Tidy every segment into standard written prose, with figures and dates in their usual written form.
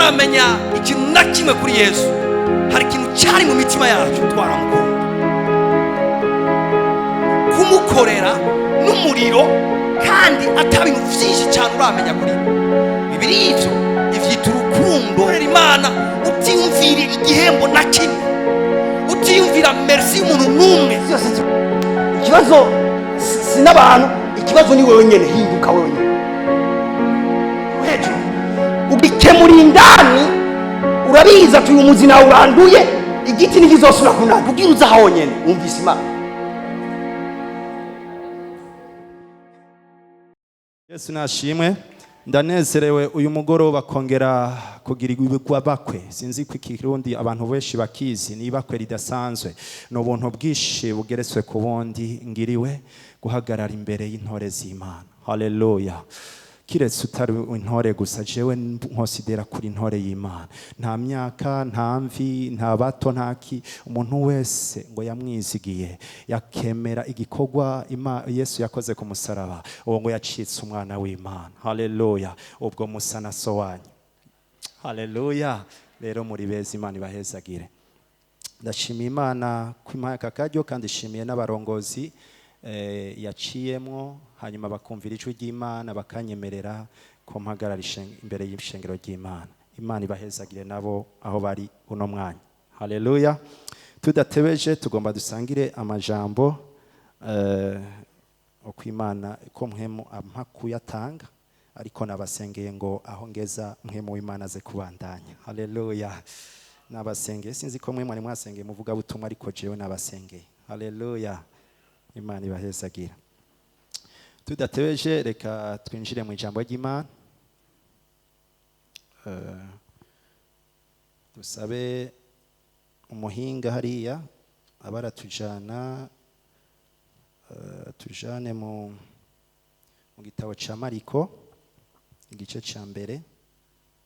Tutaramenya ikintu na kimwe kuri Yesu, hari ikintu cyari mu mitima yacu, twaramukunda, kumukorera n'umuriro, kandi ata bintu byinshi cyane uramenya kuri we. Bibiri ivyo ivyita urukundo. Korera Imana utiyumvira igihembo na kimwe, utiyumvira merci y'umuntu n'umwe. Byose ikibazo si n'abantu, ikibazo ni wewe nyene. Hinduka wewe nyene hejuru, ugikemura indani. Urabizi ati uyu muzi nawe uranduye, igiti ntikizosubira kunanda. Ubwira uza honyene wumvise Imana. Yesu nashimwe. Ndanezerewe uyu mugoroba kongera kugira ibakwe. Sinzi ko ikirundi abantu benshi bakizi, ni ibakwe ridasanzwe, ni ubuntu bwinshi bugeretswe ku bundi ngiriwe guhagarara imbere y'intore z'Imana. Haleluya! Kiretse utari intore gusa, jewe nkonsidera kuri intore y'Imana. Nta myaka, nta mvi, nta bato, nta ki, umuntu wese ngo yamwizigiye, yakemera igikorwa Yesu yakoze ku musaraba, uwo ngo yacitse umwana w'Imana. Haleluya! Ubwo musa na so wanyu. Haleluya! Rero muri beza, Imana ibahezagire. Ndashimiye Imana ko impaye aka karyo, kandi ishimiye n'abarongozi yaciyemwo, hanyuma bakumvira ijwi ry'Imana, bakanyemerera ko mpagarara imbere y'ishengero ry'Imana. Imana ibahezagire nabo aho bari uno mwanya. Haleluya! Tudatebeje, tugomba dusangire amajambo uko Imana ko mpwemu ampa kuyatanga, ariko nabasengeye ngo aho ngeza mpwemu w'Imana aze kubandanya. Haleluya! Nabasengeye, sinzi ko mwe mwari mwasengeye muvuga butumwa, ariko jewe nabasengeye. Haleluya! Imana ibahezagira. Tudatebeje, reka twinjire mu ijambo ry'Imana. Dusabe umuhinga hariya aba aratujana, tujane mu gitabo ca Mariko, igice ca mbere.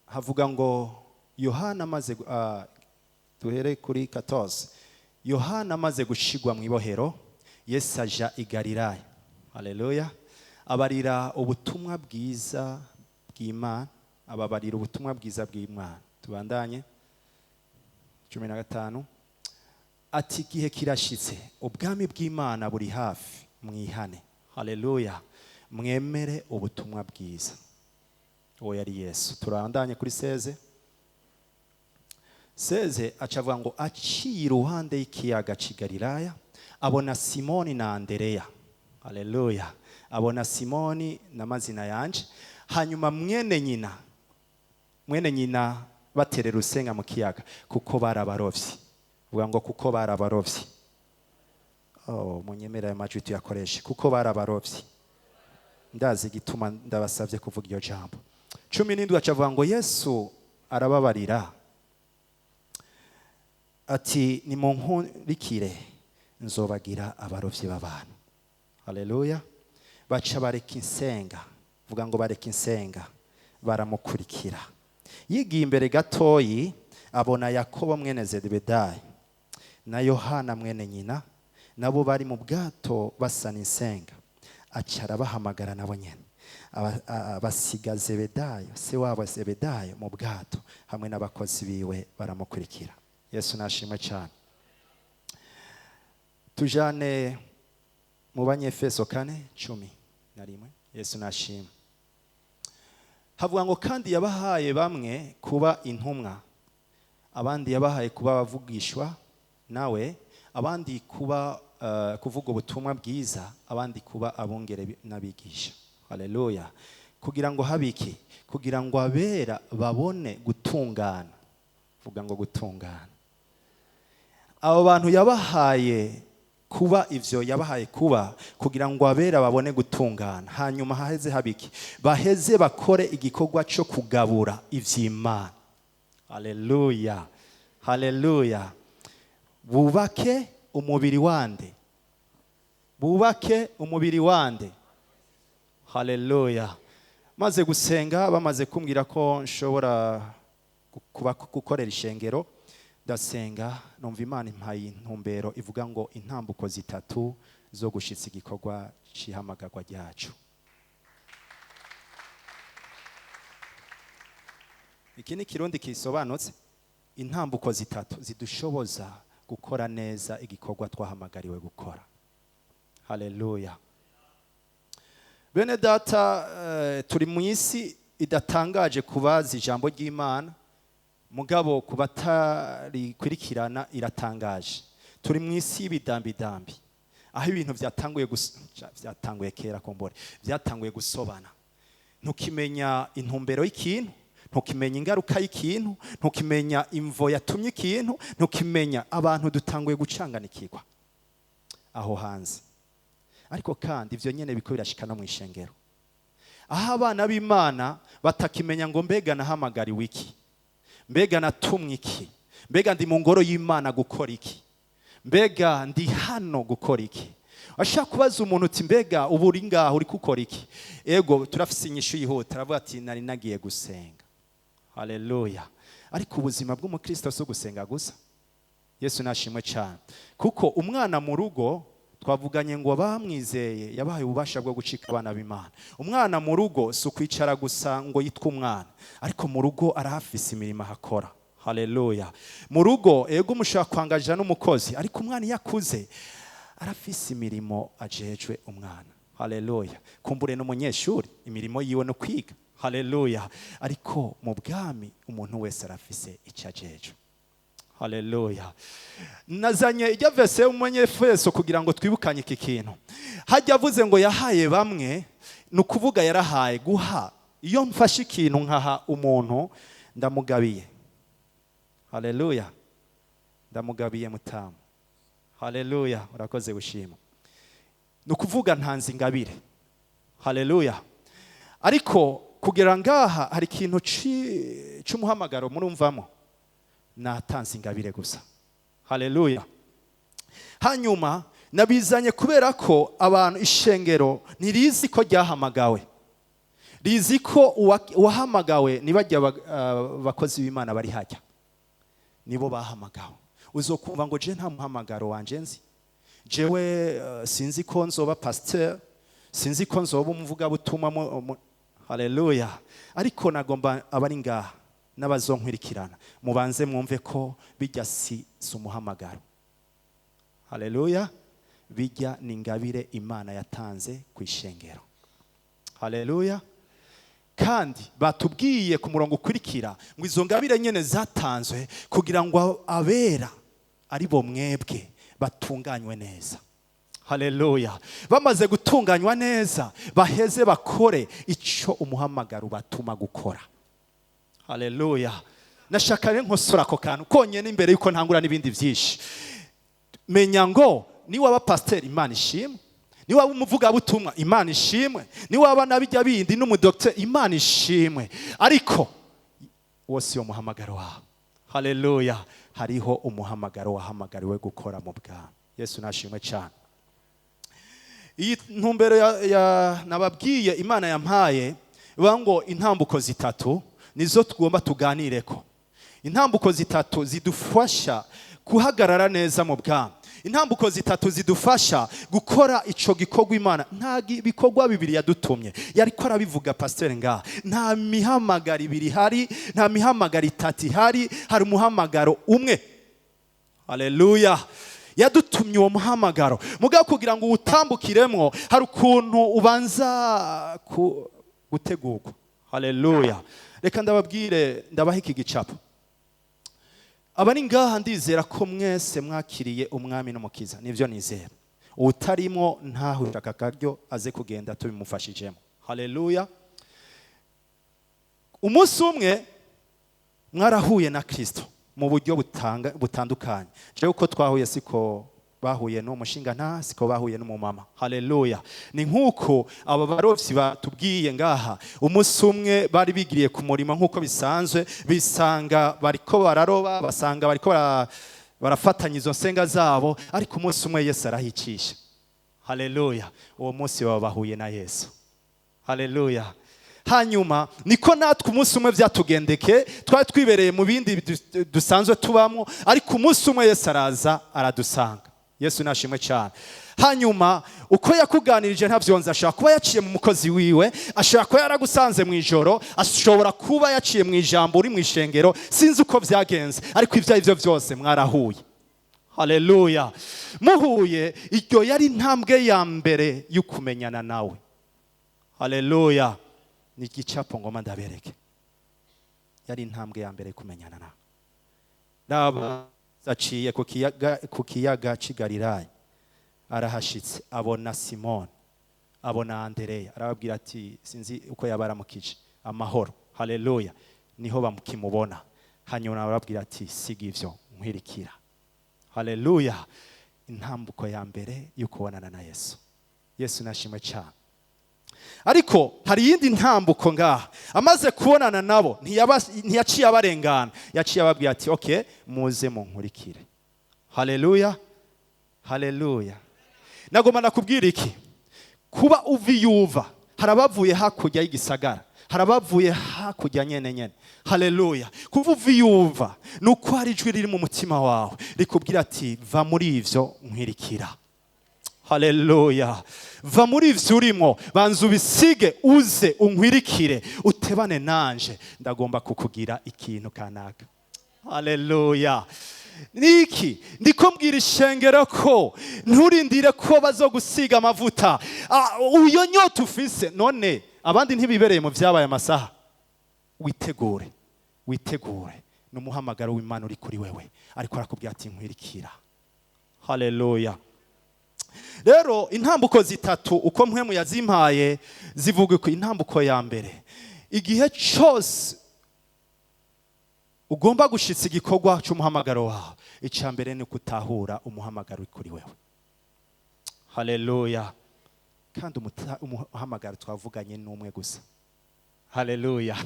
Havuga ngo Yohana amaze duhere kuri 14. Yohana amaze gushigwa mu ibohero, Yesu aja i Galilaya. Haleluya! Abarira ubutumwa bwiza bw'Imana, ababarira ubutumwa bwiza bw'Imana. Tubandanye 15. Ati: "Igihe kirashitse, ubwami bw'Imana buri hafi, mwihane." Haleluya! Mwemere ubutumwa bwiza. Uwo yari Yesu. Turandanye kuri 16. 16 aca avuga ngo aciye iruhande y'ikiyaga cy'i Galilaya, abona Simoni na Andereya. Haleluya! Abona Simoni n'amazina yanje, hanyuma mwene nyina baterera urusenga mu kiyaga, kuko barabarovyi. Vuga ngo kuko barabarovyi. Oh, munyemere ayo majwi tuyakoreshe: kuko barabarovyi. Ndazi igituma ndabasabye kuvuga iryo jambo. 17 aca avuga ngo Yesu arababarira ati: "Nimunkurikire, nzobagira abarovyi b'abantu." Haleluya! Baca bareka insenga. Vuga ngo bareka insenga, baramukurikira. Yigiye imbere gatoyi, abona Yakobo mwene Zebedayi na Yohana mwene nyina, nabo bari mu bwato basana insenga. Aca arabahamagara nabo nyene. Basiga Zebedayo, se wabo Zebedayo, mu bwato hamwe n'abakozi biwe, baramukurikira. Yesu nashimwe cyane. Tujane mu Banyefeso 4:11. Yesu nashimwe. Havuga ngo kandi yabahaye bamwe kuba intumwa, abandi yabahaye kuba abavugishwa nawe, abandi kuba kuvuga ubutumwa bwiza, abandi kuba abungere n'abigisha. Haleluya! Kugira ngo habiki? Kugira ngo abera babone gutungana. Vuga ngo gutungana. Abo bantu yabahaye kuba ivyo, yabahaye kuba kugira ngo abera babone gutungana, hanyuma haheze habiki? Baheze bakore igikorwa cyo kugabura ivy'Imana. Haleluya, haleluya! Bubake umubiri wande? Bubake umubiri wande? Haleluya! Maze gusenga, bamaze kumbwira ko nshobora kuba gukorera ishengero, ndasenga, numva Imana impaye intumbero ivuga ngo intambuko zitatu zo gushitsa igikorwa c'ihamagarwa ryacu. Iki ni Kirundi kisobanutse. Intambuko zitatu zidushoboza gukora neza igikorwa twahamagariwe gukora. Haleluya. Bene data, turi mu isi idatangaje kubazi ijambo ry'Imana, mugabo ku batarikurikirana iratangaje. Turi mu isi y'ibidambidambi, aho ibintu byatanguye kera, kombore byatanguye gusobana. Ntukimenya intumbero y'ikintu, ntukimenya ingaruka y'ikintu, ntukimenya imvo yatumye ikintu, ntukimenya. Abantu dutanguye gucanganikirwa aho hanze. Ariko kandi ibyo nyene biko birashika no mu ishengero, aho abana b'Imana batakimenya ngo: mbega nahamagariwe iki? Mbega natumwe iki? Mbega ndi mu ngoro y'Imana gukora iki? Mbega ndi hano gukora iki? Ashaka kubaza umuntu uti: mbega ubu uri ngaho uri gukora iki? Ego, turafise inyishu yihuta, aravuga ati: nari nagiye gusenga. Haleluya. Ariko ubuzima bw'umukristo si ugusenga gusa. Yesu nashimwe cyane, kuko umwana mu rugo, twavuganye ngo bamwizeye yabahaye ububasha bwo gucika abana b'Imana. Umwana mu rugo si ukwicara gusa ngo yitwe umwana, ariko mu rugo arahafise imirimo ahakora. Haleluya. Mu rugo, ego, mushobora kwangaja n'umukozi, ariko umwana iyo akuze arafise imirimo ajejwe umwana. Haleluya. Kumbure n'umunyeshuri, imirimo yiwe no kwiga. Haleluya. Ariko mu bwami umuntu wese arafise icyo ajejwe. Haleluya. Nazanye ijya verset y'Umunyefeso kugira ngo twibukanye iki kintu. Hajya avuze ngo yahaye bamwe, ni ukuvuga yarahaye guha. Iyo mfashe ikintu nkaha umuntu, ndamugabiye. Haleluya. Ndamugabiye mutamu. Haleluya. Urakoze gushima. Ni ukuvuga ntanze ingabire. Haleluya. Ariko kugera ngaha hari ikintu c'umuhamagaro murumvamo. Natanze ingabire gusa. Haleluya. Hanyuma nabizanye kubera ko abantu, ishengero ntirizi ko ryahamagawe. Rizi ko uwahamagawe nibajya abakozi b'Imana bari hajya, nibo bahamagawe. Uzokumva ngo: je nta muhamagaro wanje nzi, jewe sinzi ko nzoba pasteur, sinzi ko nzoba umuvugabutumwa. Haleluya. Ariko nagomba abari ngaha n'abazonkwirikirana mubanze mwumve ko bijya si umuhamagaro. Haleluya. Bijya ni ingabire Imana yatanze ku ishengero. Haleluya. Kandi batubwiye ku murongo ukurikira ngo izo ngabire nyene zatanzwe kugira ngo abera, ari bo mwebwe, batunganywe neza. Haleluya. Bamaze gutunganywa neza, baheze bakore icyo umuhamagaro batuma gukora. Haleluya. Nashaka rero nkosora ako kantu konyene imbere yuko ntangura n'ibindi byinshi. Menya ngo niwaba pasiteri, Imana ishimwe; niwaba umuvugabutumwa, Imana ishimwe; niwaba nabijya bindi n'umudokiteri, Imana ishimwe, ariko uwo si wo muhamagaro wawe. Haleluya. Hariho umuhamagaro wahamagariwe gukora mu bwami. Yesu nashimwe cyane. Iyi ntumbero ya nababwiye Imana yampaye ivuga ngo intambuko zitatu nizo tugomba tuganireko, intambuko zitatu zidufasha guhagarara neza mu bwami, intambuko zitatu zidufasha gukora ico gikorwa Imana. Nta bikorwa bibiri yadutumye, yariko arabivuga pasiteri ngaha. Nta mihamagaro ibiri ihari, nta mihamagaro itatu ihari, hari umuhamagaro umwe. Haleluya. Yadutumye uwo muhamagaro, mugabo kugira ngo uwutambukiremwo hari ukuntu ubanza gutegurwa. Haleluya. Reka ndababwire, ndabaha iki gicapo. Abari ngaha, ndizera ko mwese mwakiriye Umwami n'Umukiza, nibyo nizera. Utarimo ntahurira aka karyo, aze kugenda tubimufashijemo. Haleluya. Umunsi umwe mwarahuye na Kristo mu buryo butandukanye. Jewe uko twahuye siko bahuye n'uwo mushinga, nta siko bahuye n'umumama. Haleluya. Ni nk'uko aba barovyi batubwiye ngaha, umunsi umwe bari bigiriye ku murimo nk'uko bisanzwe, bisanga bariko bararoba, basanga bariko barafatanya izo nsenga zabo, ariko umunsi umwe Yesu arahicisha. Haleluya. Uwo munsi baba bahuye na Yesu. Haleluya. Hanyuma niko natwe umunsi umwe byatugendeke, twari twibereye mu bindi dusanzwe tubamo, ariko umunsi umwe Yesu araza aradusanga. Yesu nashimwe cyane. Hanyuma uko yakuganirije ntavyonze, ashobora kuba yaciye mu mukozi wiwe, ashobora kuba yaragusanze mu ijoro, ashobora kuba yaciye mu ijambo uri mu ishengero, sinzi uko vyagenze, ariko ibyo arivyo byose mwarahuye. Haleluya! Muhuye, iryo yari intambwe ya mbere y'ukumenyana nawe. Haleluya! Ni igicapo ngoma ndabereke, yari intambwe ya mbere yo kumenyana nawe. Raba, aciye ku kiyaga cy'i Galilaya, arahashitse, abona Simoni, abona Andereya, arababwira ati, sinzi uko yabaramukije, amahoro. Haleluya! Niho bamukimubona. Hanyuma arababwira ati: "Siga ivyo, nkwirikira." Haleluya! Intambuko ya mbere yo kubonana na Yesu. Yesu nashimwe cyane. Ariko hari iyindi ntambuko ngaha. Amaze kubonana nabo, ntiyaciye abarengana, yaciye ababwira ati: "Okay, muze munkurikire." Haleluya, haleluya! Nagomba nakubwira iki: kuba uva iyo uva, hari abavuye hakurya y'igisagara, hari abavuye hakurya nyene nyene. Haleluya! Kuva uva iyo uva, ni uko hari ijwi riri mu mutima wawe rikubwira ati: "Va muri ivyo, nkwirikira." Haleluya! Va muri ivyo urimo, banza ubisige, uze unkwirikire, utebane nanje, ndagomba kukugira ikintu kanaka. Haleluya! Niki ndiko mbwira ishengero? Ko nturindire ko bazogusiga amavuta. Uyo nyota ufise none, abandi ntibibereye mu vyabaye amasaha. Witegure, witegure, ni umuhamagaro w'Imana uri kuri wewe, ariko arakubwira ati: "Nkwirikira." Haleluya! Rero intambuko zitatu uko mpwemu yazimpaye zivuga uko. Intambuko ya mbere, igihe cyose ugomba gushitsa igikorwa cy'umuhamagaro wawe, icya mbere ni kutahura umuhamagaro uri kuri wewe. Haleluya! Kandi umuhamagaro twavuganye ni umwe gusa. Haleluya!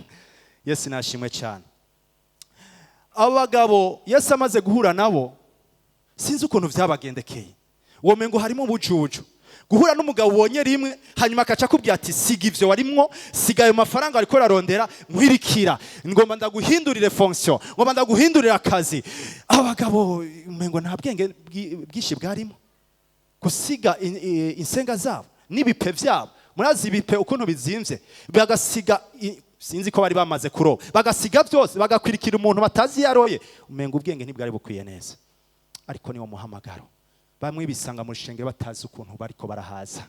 Yesu nashimwe cyane. Abo bagabo Yesu amaze guhura nabo, sinzi ukuntu byabagendekeye, womengo harimo ubujuju. Guhura n'umugabo ubonye rimwe, hanyuma akaca akubwira ati: "Siga ivyo warimwo, siga ayo mafaranga ariko ararondera, nkwirikira, ngomba ndaguhindurire fonction, ngomba ndaguhindurire akazi." Abagabo umengo nta bwenge bwinshi bwarimo gusiga insenga zabo n'ibipe byabo. Murazi ibipe ukuntu bizimvye, bagasiga sinzi ko bari bamaze kuroba, bagasiga byose, bagakwirikira umuntu batazi yaroye. Umenga ubwenge ntibwari bukwiye neza, ariko niwo muhamagaro. Bamwe bisanga mu rushengero batazi ukuntu bariko barahaza.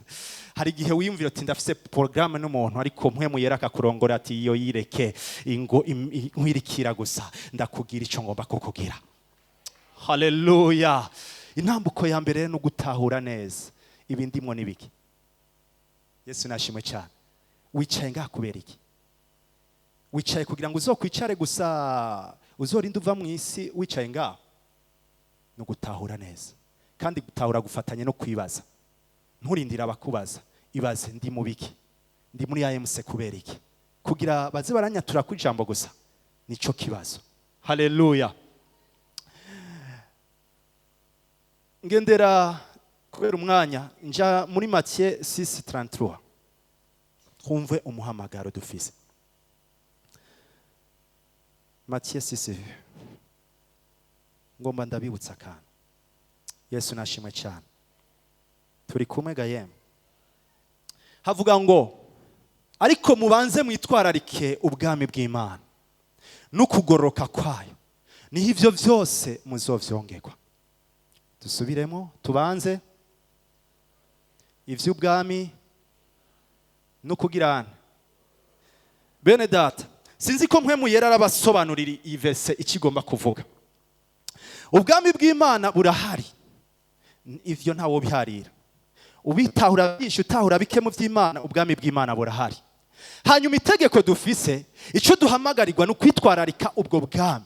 Hari igihe wiyumvira ati: "Ndafise programme n'umuntu," ariko mpwemu yera akakurongora ati: "Iyo yireke, ingo nkwirikira gusa, ndakugira ico ngomba kukugira." Haleluya! Intambuko ya mbere no gutahura neza ibi ndimwo n'ibiki. Yesu nashimwe cyane. Wicaye ngaha kubera iki? Wicaye kugira ngo uzokwicare gusa, uzorinde uva mu isi wicaye ngaho? Ni ugutahura neza. Kandi gutahura gufatanya no kwibaza. Nturindire abakubaza, ibaze: ndi mu biki? Ndi muri AMC kubera iki? Kugira baze baranyatura ku ijambo gusa? Nico kibazo. Haleluya! Ngendera kubera umwanya, nja muri Matthieu 6:33, twumve umuhamagaro dufise. Matthieu 6, ngomba ndabibutsa akantu. Yesu nashimwe cyane. Turi kumwe ga yemwe? Havuga ngo: "Ariko mubanze mwitwararike ubwami bw'Imana n'ukugororoka kwayo, niho ivyo byose muzovyongerwa." Dusubiremo: tubanze ivy'ubwami no kugirana. Bene data, sinzi ko mpwemu yera arabasobanurira iyi verset ikigomba kuvuga. Ubwami bw'Imana burahari, ivyo ntawo biharira, ubitahura byinshi, utahura bike mu by'Imana, ubwami bw'Imana burahari. Hanyuma itegeko dufise, icyo duhamagarirwa, ni ukwitwararika ubwo bwami.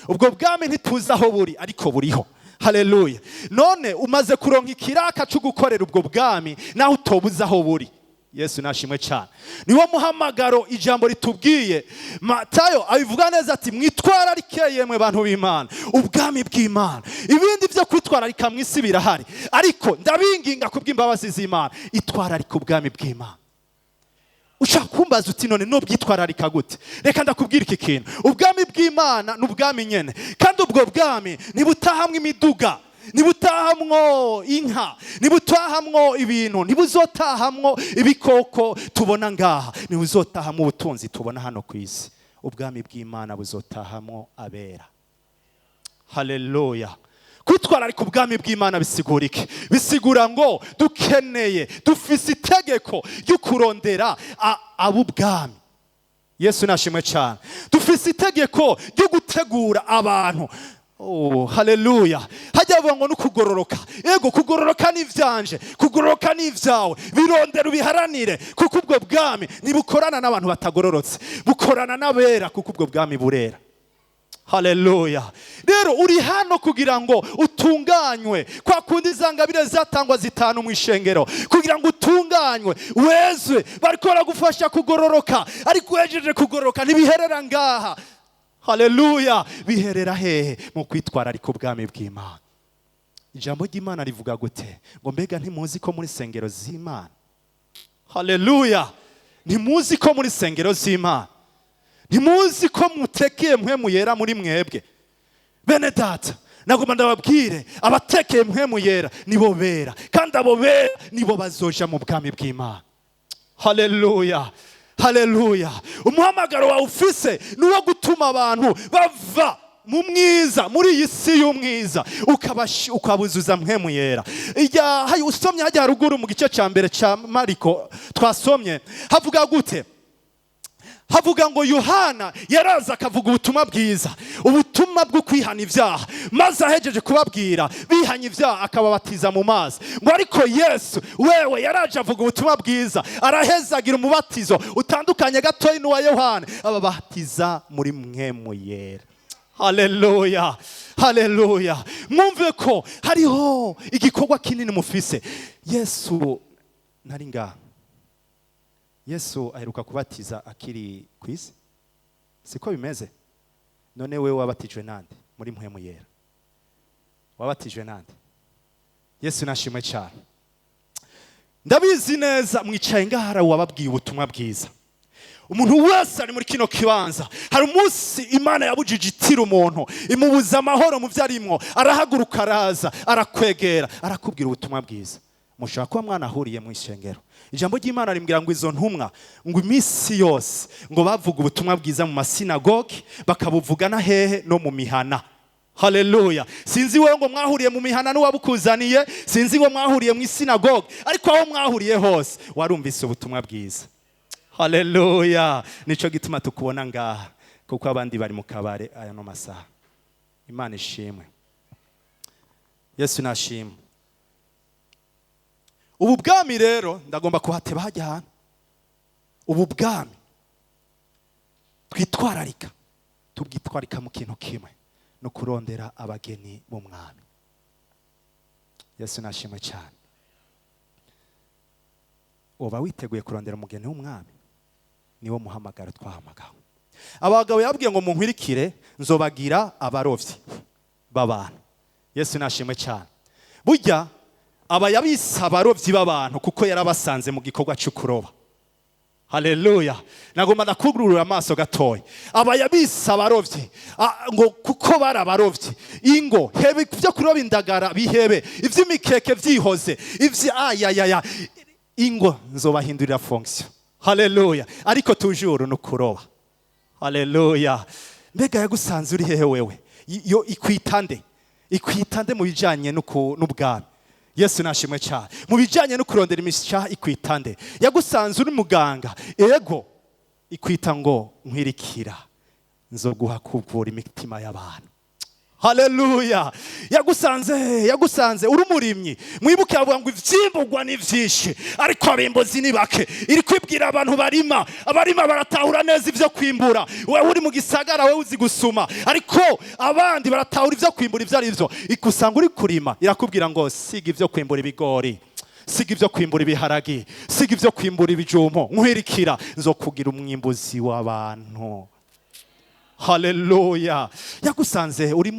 Ubwo bwami ntituzi aho buri, ariko buriho. Haleluya! None umaze kuronka ikiraka cyo gukorera ubwo bwami naho utobuze aho buri. Yesu nashimwe cyane. Niwo muhamagaro ijambo ritubwiye. Matayo abivuga neza ati: "Mwitwararike yemwe bantu b'Imana, ubwami bw'Imana." Ibindi byo kwitwararika mu isi birahari, ariko ndabinginga kubw'imbabazi z'Imana, itwararika ubwami bw'Imana. Ushaka kumbaza uti: "None nubwitwararika gute?" Reka ndakubwira iki kintu: ubwami bw'Imana ni ubwami nyene, kandi ubwo bwami ntibutahamwe imiduga. Ntibutahamwo inka, ntibutahamwo ibintu, ntibuzotahamwo ibikoko tubona ngaha, ntibuzotahamwo ubutunzi tubona hano ku isi. Ubwami bw'Imana buzotahamwo abera. Haleluya! Kwitwararika ubwami bw'Imana bisigura iki? Bisigura ngo dukeneye, dufise itegeko ryo kurondera ab'ubwami. Yesu nashimwe cyane. Dufise itegeko ryo gutegura abantu. Oh, haleluya! Hajya bavuga ngo nukugororoka. Yego, kugororoka ni ivyanje, kugororoka ni ivyawe. Birondera, ubiharanire, kuko ubwo bwami ntibukorana n'abantu batagororotse, bukorana n'abera, kuko ubwo bwami burera. Haleluya! Rero uri hano kugira ngo utunganywe kwa kundi zangabire zatangwa zitanu mu ishengero, kugira ngo utunganywe, wezwe. Bariko baragufasha kugororoka, ariko uhejeje kugororoka ntibiherera ngaha. Haleluya! Biherera hehe? Mu kwitwararika ubwami bw'Imana. Ijambo ry'Imana rivuga gute? Ngo mbega ntimuzi ko muri sengero z'Imana? Haleluya! Ntimuzi ko muri sengero z'Imana? Ntimuzi ko mutekeye Mpwemu Yera muri mwebwe? Bene data, nagomba ndababwire, abatekeye Mpwemu Yera nibo bera, kandi abo bera nibo bazoja mu bwami bw'Imana. Haleluya, haleluya! Umuhamagaro wawe ufise ni uwo gutuma abantu bava mu mwiza, muri iyi si y'umwiza, ukabuzuza Mpwemu Yera. Usomye hajya haruguru mu gice cya mbere cya Mariko twasomye, havuga gute? Havuga ngo Yohana yaraza akavuga ubutumwa bwiza, ubutumwa bwo kwihana ibyaha, maze ahejeje kubabwira bihanye ibyaha akababatiza mu mazi. Ngo ariko Yesu wewe yaraje avuga ubutumwa bwiza, arahezagira umubatizo utandukanye gatoya n'uwa Yohana, ababatiza muri Mpwemu Yera. Haleluya, haleluya! Mwumve ko hariho igikorwa kinini mufise. Yesu ntari ngaha. Yesu aheruka kubatiza akiri ku isi, siko bimeze? None wewe wabatijwe nande muri Mpwemu Yera? Wabatijwe nande? Yesu nashimwe cyane. Ndabizi neza mwicaye ngaha hari uwababwiye ubutumwa bwiza. Umuntu wese ari muri kino kibanza, hari umunsi Imana yabujije itira umuntu, imubuza amahoro mu byo arimwo, arahaguruka, araza, arakwegera, arakubwira ubutumwa bwiza. Mushobora kuba mwanahuriye mu ishengero. Ijambo ry'Imana rimbwira ngo izo ntumwa, ngo iminsi yose ngo bavuga ubutumwa bwiza mu masinagogi, bakabuvuga na hehe? No mu mihana. Haleluya! Sinzi wowe ngo mwahuriye mu mihana n'uwabukuzaniye, sinzi ngo mwahuriye mu isinagogi, ariko aho mwahuriye hose warumvise ubutumwa bwiza. Haleluya! Nico gituma tukubona ngaha, kuko abandi bari mu kabare aya no masaha. Imana ishimwe. Yesu nashimwe. Ubu bwami rero ndagomba kuhateba hajya ahantu. Ubu bwami twitwararika, tubwitwarika mu kintu kimwe, no kurondera abageni b'umwami. Yesu nashimwe cyane. Uba witeguye kurondera umugeni w'umwami? Niwo muhamagaro twahamagawe. Abagabo yabwiye ngo munkwirikire, nzobagira abarovyi b'abantu. Yesu nashimwe cyane. Burya aba yabise abarovyi b'abantu kuko yarabasanze mu gikorwa cyo kuroba. Haleluya! Nagomba ndakugurura amaso gatoya. Aba yabise abarovyi ngo kuko bari abarovyi. Ingo hebe ibyo kuroba indagara, bihebe ivy'imikeke, vyihoze ivyi ayayaya. Ingo nzobahindurira fonction. Haleluya! Ariko toujours no kuroba. Haleluya! Mbega yagusanze uri hehe wewe? Yo ikwitande, ikwitande mu bijanye n'ubwami? Yesu nashimwe cyane. Mu bijanye no kurondera imisha, ikwitande? Yagusanze uri muganga? Ego, ikwita ngo nkwirikira, nzoguha kuvura imitima y'abantu. Haleluya! Yagusanze uri umurimyi. Mwibuke avuga ngo ivyimburwa ni vyinshi, ariko abimbuzi ni bake. Iri kwibwira abantu barima. Abarima baratahura neza ivyo kwimbura. Wewe uri mu gisagara, wewe uzi gusuma, ariko abandi baratahura ivyo kwimbura ivyo ari vyo. Ikusanga uri kurima, irakubwira ngo siga ivyo kwimbura ibigori, siga ibyo kwimbura ibiharagi, siga ibyo kwimbura ibijumbu, nkwirikira, nzokugira umwimbuzi w'abantu. Haleluya. Yagusanze uri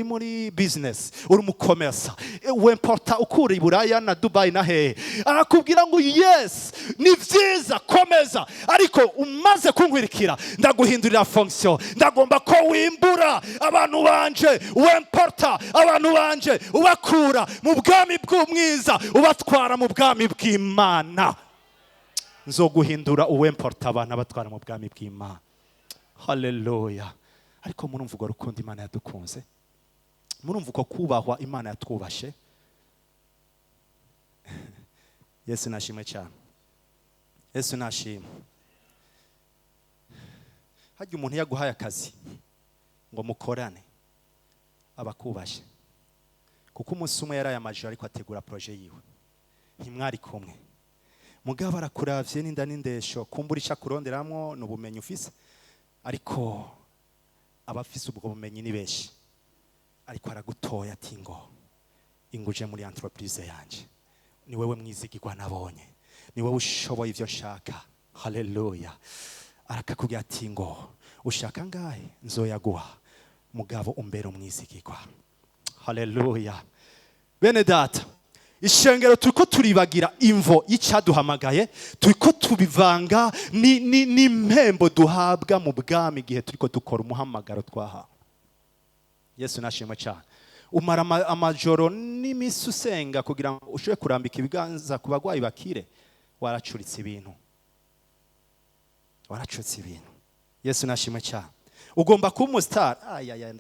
muri business, uri mu commerce, wemporta ukura i Buraya na Dubai na hehe. Arakubwira ngo: "Yes, ni vyiza, komeza, ariko umaze kunkwirikira ndaguhindurira fonction. Ndagomba ko wimbura abantu banje, wemporta abantu banje, ubakura mu bwami bw'umwiza, ubatwara mu bwami bw'Imana. Nzoguhindura uwemporta abantu, abatwara mu bwami bw'Imana." Haleluya. Ariko murumva urwo rukundo Imana yadukunze? Murumva uko kubahwa Imana yatwubashe? Yesu nashimwe cyane. Yesu nashimwe. Harya umuntu yaguhaye akazi ngo mukorane, aba akubashe, kuko umunsi umwe yaraye amajoro ariko ategura projet yiwe, ntimwari kumwe, mugabo arakuravye n'inda n'indesho. Kumbura ico akuronderamwo ni ubumenyi ufise, ariko abafise ubwo bumenyi ni benshi. Ariko aragutoya ati: "Ngo inguje muri entreprise yanje, ni wewe mwizigirwa nabonye, ni wewe ushoboye ivyo nshaka." Haleluya. Arakakubwira ati: "Ngo ushaka ngahe? Nzoyaguha, mugabo umbere umwizigirwa." Haleluya. Bene data, ishengero, turiko turibagira imvo y'icyaduhamagaye, turiko tubivanga n'impembo duhabwa mu bwami igihe turiko dukora umuhamagaro twahawe. Yesu nashimwe cyane. Umara amajoro n'iminsi usenga kugira ngo ushobore kurambika ibiganza ku bagwayi bakire. Waracuritse ibintu, waracuritse ibintu. Yesu nashimwe cyane. Ugomba kuba umusitari. Ayaya,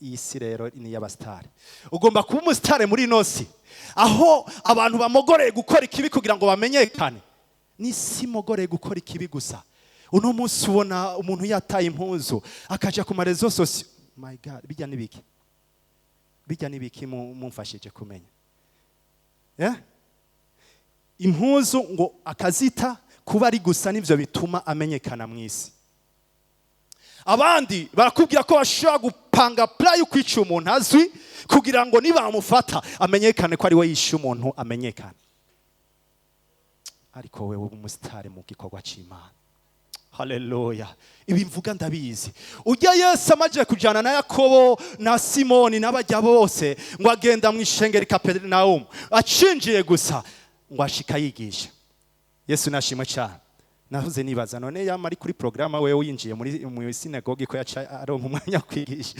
iyi si rero ni iy'abasitari. Ugomba kuba umusitari muri ino si aho abantu bamogoreye gukora ikibi kugira ngo bamenyekane. N'isi imogoreye gukora ikibi gusa. Uno munsi ubona umuntu yataye impuzu akaja ku ma réseaux sociaux. My God, bijya n'ibiki? Bijya n'ibiki? Mumfashije kumenya. Eh? Impuzu ngo akazita, kuba ari gusa nivyo bituma amenyekana mu isi. Abandi barakubwira ko bashobora gupanga plan yo kwica umuntu azwi kugira ngo nibamufata amenyekane ko ari we yishe umuntu, amenyekane. Ariko wewe uba umusitari mu gikorwa cy'Imana. Haleluya. Ibi mvuga ndabizi. Ujya Yesu amaze kujyana na Yakobo na Simoni n'abajya bose, ngo agenda mu ishengero i Kaperinawumu. Acinjiye gusa, ngo ashika yigisha. Yesu nashimwe cyane. Nahoze nibaza: none yama ari kuri porogaramu, wewe winjiye muri sinagogi, ko yaca aronka umwanya wo kwigisha?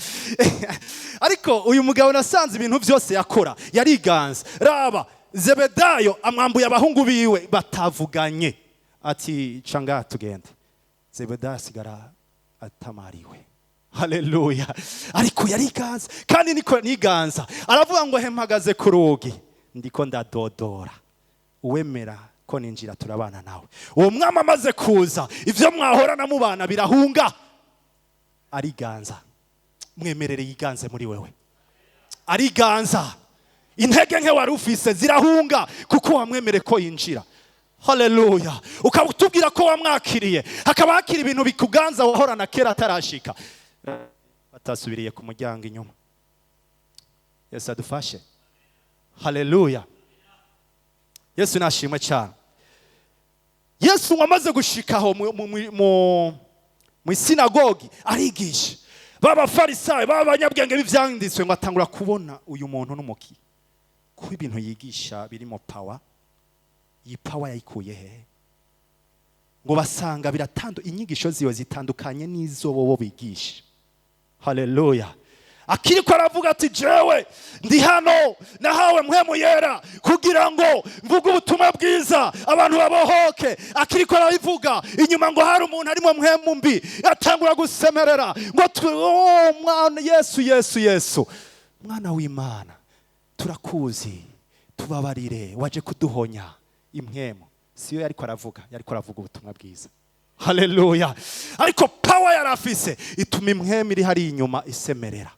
Ariko uyu mugabo nasanze ibintu byose yakora yariganza. Raba, Zebedayo amwambuye abahungu biwe batavuganye, ati: "Ca ngaha tugende." Zebedayo asigara atamariwe. Haleluya. Ariko yariganza, kandi niko niganza. Aravuga ngo: "Hempagaze ku rugi, ndiko ndadodora, uwemera ko ninjira turabana nawe." Uwo mwami amaze kuza, ibyo mwahorana mubana birahunga. Ariganza. Mwemerere yiganze muri wewe. Ariganza, intege nke wari ufise zirahunga kuko wamwemere ko yinjira. Haleluya. Ukaba utubwira ko wamwakiriye, hakaba hakiri ibintu bikuganza wahorana kera atarashika, batasubiriye ku muryango inyuma. Yesu adufashe. Haleluya. Yesu nashimwe cyane. Yesu ngo amaze gushikaho mu isinagogi arigisha, b'Abafarisayo, b'abanyabwenge b'ivyanditswe, ngo atangura kubona uyu muntu n'umuki, ko ibintu yigisha birimo power. Iyi power yayikuye hehe? Ngo basanga biratandu, inyigisho ziwe zitandukanye n'izo bobo bigisha. Haleluya. Akiriko aravuga ati: "Jewe ndi hano, nahawe Mpwemu Yera kugira ngo mvuge ubutumwa bwiza, abantu babohoke." Akiriko arabivuga, inyuma ngo hari umuntu arimo mpwemu mbi, atangura gusemerera ngo: "Oh, mwana Yesu, Yesu, Yesu, mwana w'Imana, turakuzi, tubabarire, waje kuduhonya." Impwemu siyo yariko aravuga, yariko aravuga ubutumwa bwiza. Haleluya. Ariko power yari afise ituma impwemu iri hari inyuma isemerera.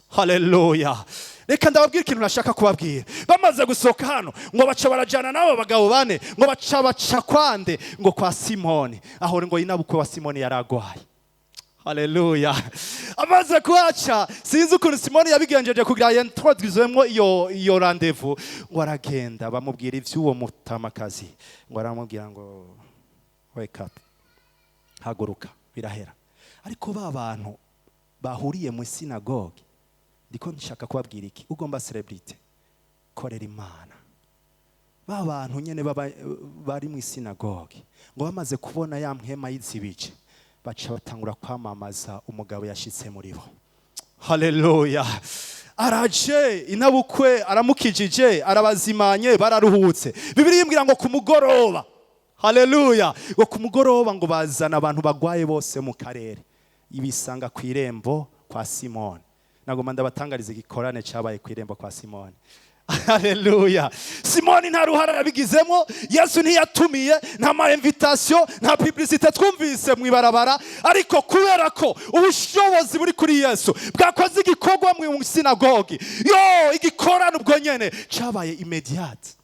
Haleluya. Reka ndababwira ikintu nashaka kubabwira. Bamaze gusohoka hano, ngo baca barajyana n'abo bagabo bane, ngo baca kwande? Ngo kwa Simoni. Aho ngo inabukwe wa Simoni yari agwaye. Haleluya. Amaze kuhaca, sinzi ukuntu Simoni yabigenjeje kugira yintroduzemo iyo rendez-vous, ngo aragenda bamubwira iby'uwo mutamakazi, ngo aramubwira ngo: "Wake up, haguruka." Birahera. Ariko ba bantu Bahuriye mu sinagoge. Ndiko nshaka kubabwira iki? Ugomba celebrity, korera Imana. Ba bantu nyene baba bari mu sinagoge, ngo bamaze kubona ya mpwema y'izibije, baca batangura kwamamaza umugabo yashitse muri bo. Haleluya! Araje inabukwe, aramukijije, arabazimanye, bararuhutse. Bibiliya imbwira ngo ku mugoroba, haleluya, ngo ku mugoroba ngo bazana abantu bagwaye bose mu karere, ibisanga ku irembo kwa Simoni. Nagomba ndabatangariza igikorane cyabaye ku irembo kwa Simoni. Haleluya! Simoni nta ruhara yabigizemo. Yesu ntiyatumiye, nta ma invitation, nta publicité twumvise mu ibarabara. Ariko kubera ko ubushobozi buri kuri Yesu bwakoze igikorwa mu sinagogi, yo igikorane ubwo nyene cyabaye immediate.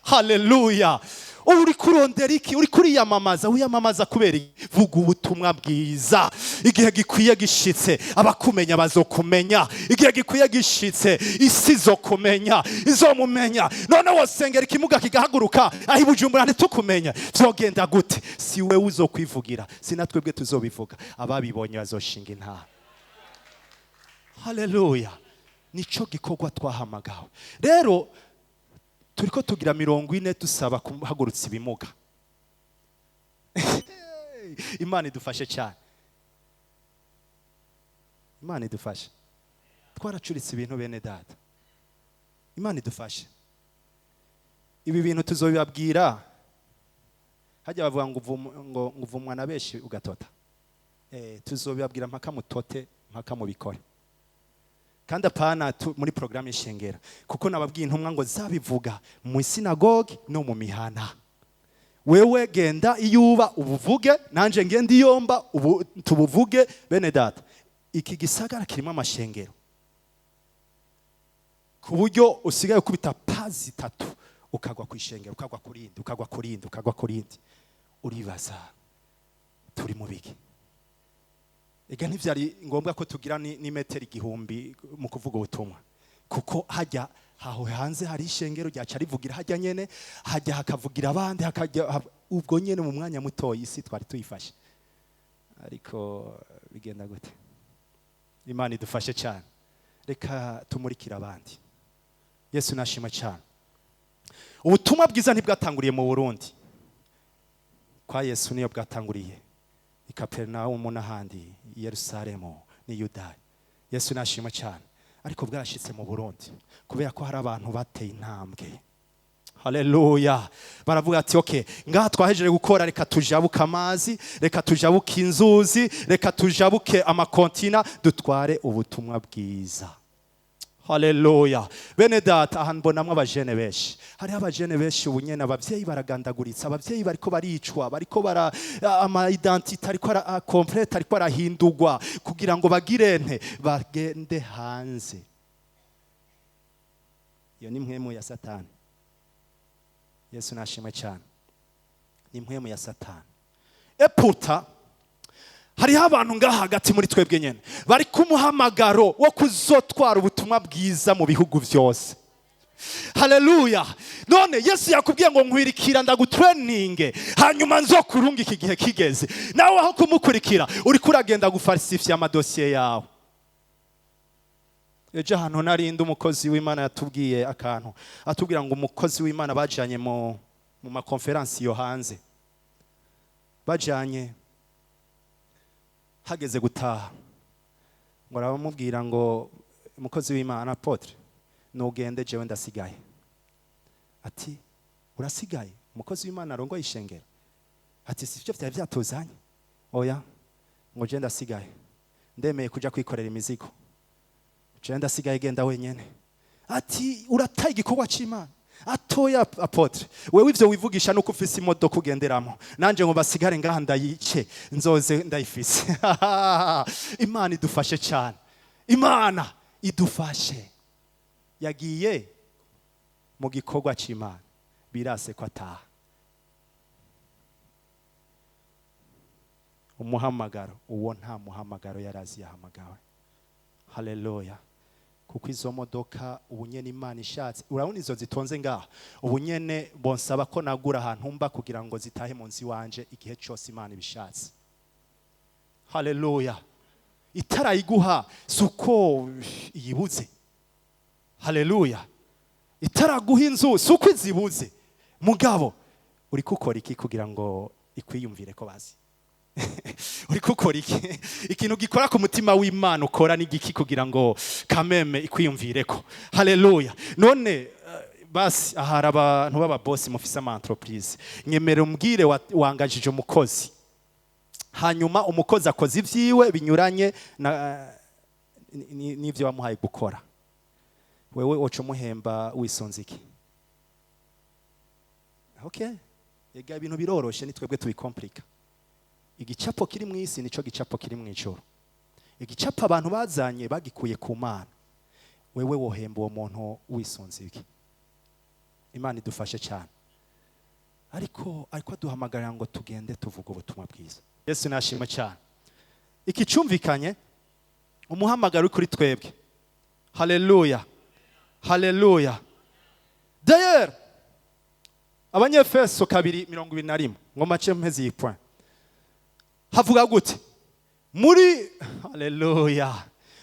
Haleluya! Uri kurondera iki? Uri kuriyamamaza, wiyamamaza kubera iki? Vuga ubutumwa bwiza. Igihe gikwiye gishitse, abakumenya bazokumenya. Igihe gikwiye gishitse, isi izokumenya, izomumenya. None wosengera ikimuga kigahaguruka, aho i Bujumbura ntitukumenya, vyogenda gute? Si wewe uzokwivugira, si natwebwe tuzobivuga, ababibonye bazoshinga intara. Haleluya! Nico gikorwa twahamagawe. Rero turiko tugira 40 dusaba kuhagurutsa ibimuga. Imana idufashe cyane, Imana idufashe. Twaracuritse ibintu, bene data. Imana idufashe. Ibi bintu tuzobibabwira. Hajya bavuga ngo uvumwa na benshi ugatota. Tuzobibabwira mpaka mutote, mpaka mubikore. Kandi apana muri programme y'ishengero, kuko nababwiye intumwa ngo zabivuga mu sinagoge no mu mihana. Wewe genda iyuba ubuvuge, nanje ngenda iyomba ubu tubuvuge. Bene data, iki gisagara kirimo amashengero ku buryo usigaye ukubita pazi 3 ukagwa ku ishengero, ukagwa ku rindi, ukagwa ku rindi, ukagwa ku rindi. Uribaza turi mu biki? Ega ntivyari ngombwa ko tugira ni metero 1000 mu kuvuga ubutumwa, kuko hajya aho hanze hari ishengero ryaca rivugira hajya nyene, hajya hakavugira abandi, hakajya ubwo nyene mu mwanya muto isi twari tuyifashe. Ariko bigenda gute? Imana idufashe cyane. Reka tumurikire abandi. Yesu nashima cyane. Ubutumwa bwiza ntibwatanguriye mu Burundi, kwa Yesu niyo bwatanguriye, i Kapernaumu n'ahandi, i Yerusalemu n'i Yudaya. Yesu nashima cyane. Ariko bwarashitse mu Burundi kubera ko hari abantu bateye intambwe. Haleluya! Baravuga ati okay, ngaha twahejeje gukora, reka tujabuke amazi, reka tujabuke inzuzi, reka tujabuke amakontina, dutware ubutumwa bwiza. Haleluya! Bene data, aha mbonamwo abajene benshi. Hariho abajene benshi ubu nyene abavyeyi baragandaguritse, abavyeyi bariko baricwa, bariko bara ama identité ariko ara complete ariko arahindurwa kugira ngo bagire nte bagende hanze. Iyo ni mpwemu ya Satani. Yesu nashimwe cyane. Ni mpwemu ya Satani. Eputa hariho abantu ngaha hagati muri twebwe nyene bari ku muhamagaro wo kuzotwara ubutumwa bwiza mu bihugu byose. Haleluya! None Yesu yakubwiye ngo nkwirikira ndagutraininge, hanyuma nzokurunga iki gihe kigeze. Nawe aho kumukurikira uri kuragenda gufarsifya amadosiye yawe. Ejo ahantu narindi umukozi w'Imana yatubwiye akantu, atubwira ngo umukozi w'Imana bajanye mu makonferansi yo hanze, bajanye hageze gutaha, ngo arabamubwira ngo umukozi w'Imana apotre, nugende jewe ndasigaye. Ati urasigaye? Umukozi w'Imana arongoye ishengero. Ati sivyo vyari vyatuzanye? Oya, ngo je ndasigaye, ndemeye kuja kwikorera imizigo, je ndasigaye, genda wenyene. Ati urataye igikorwa c'Imana. Atoya apotre, wewe ivyo wivugisha nuko ufise imodoka ugenderamo, nanje ngo basigare ngaha ndayice nzoze ndayifise. Imana idufashe cyane, Imana idufashe. Yagiye mu gikorwa c'Imana, birase ko ataha. Umuhamagaro uwo nta muhamagaro yarazi yahamagawe. Haleluya! Kuko izo modoka ubunyene Imana ishatse, urabona izo zitonze ngaha ubunyene bonsaba ko nagura ahantu mba kugira ngo zitahe mu nzi wanje igihe cyose Imana ibishatse. Haleluya! Itarayiguha si uko iyibuze. Haleluya. Itaraguha inzu si uko izibuze. Mugabo uri gukora iki kugira ngo ikwiyumvire ko bazi? Uri gukora iki? Ikintu gikora ku mutima w'Imana ukora ni igiki kugira ngo kameme ikwiyumvire ko? Haleluya. None basi ahari abantu b'ababosi mufise ama entreprise, nyemera umbwire, wangajije umukozi, hanyuma umukozi akoze ivyiwe binyuranye na n'ivyo wamuhaye gukora, wewe woca umuhemba wisunze iki? Okay, ega ibintu biroroshe, ni twebwe tubicompliqua. Igicapo kiri mu isi nico gicapo kiri mu ijuru. Igicapo abantu bazanye bagikuye ku Mana. Wewe wohemba uwo muntu wisunze iki? Imana idufashe cyane. Ariko aduhamagarira ngo tugende tuvuge ubutumwa bwiza. Yesu nashimwe cyane. Iki cyumvikanye, umuhamagaro uri kuri twebwe. Haleluya, haleluya. D'ailleurs, Abanyefeso 2:21, ngo mace mpeze iyi point, havuga gute muri? Haleluya.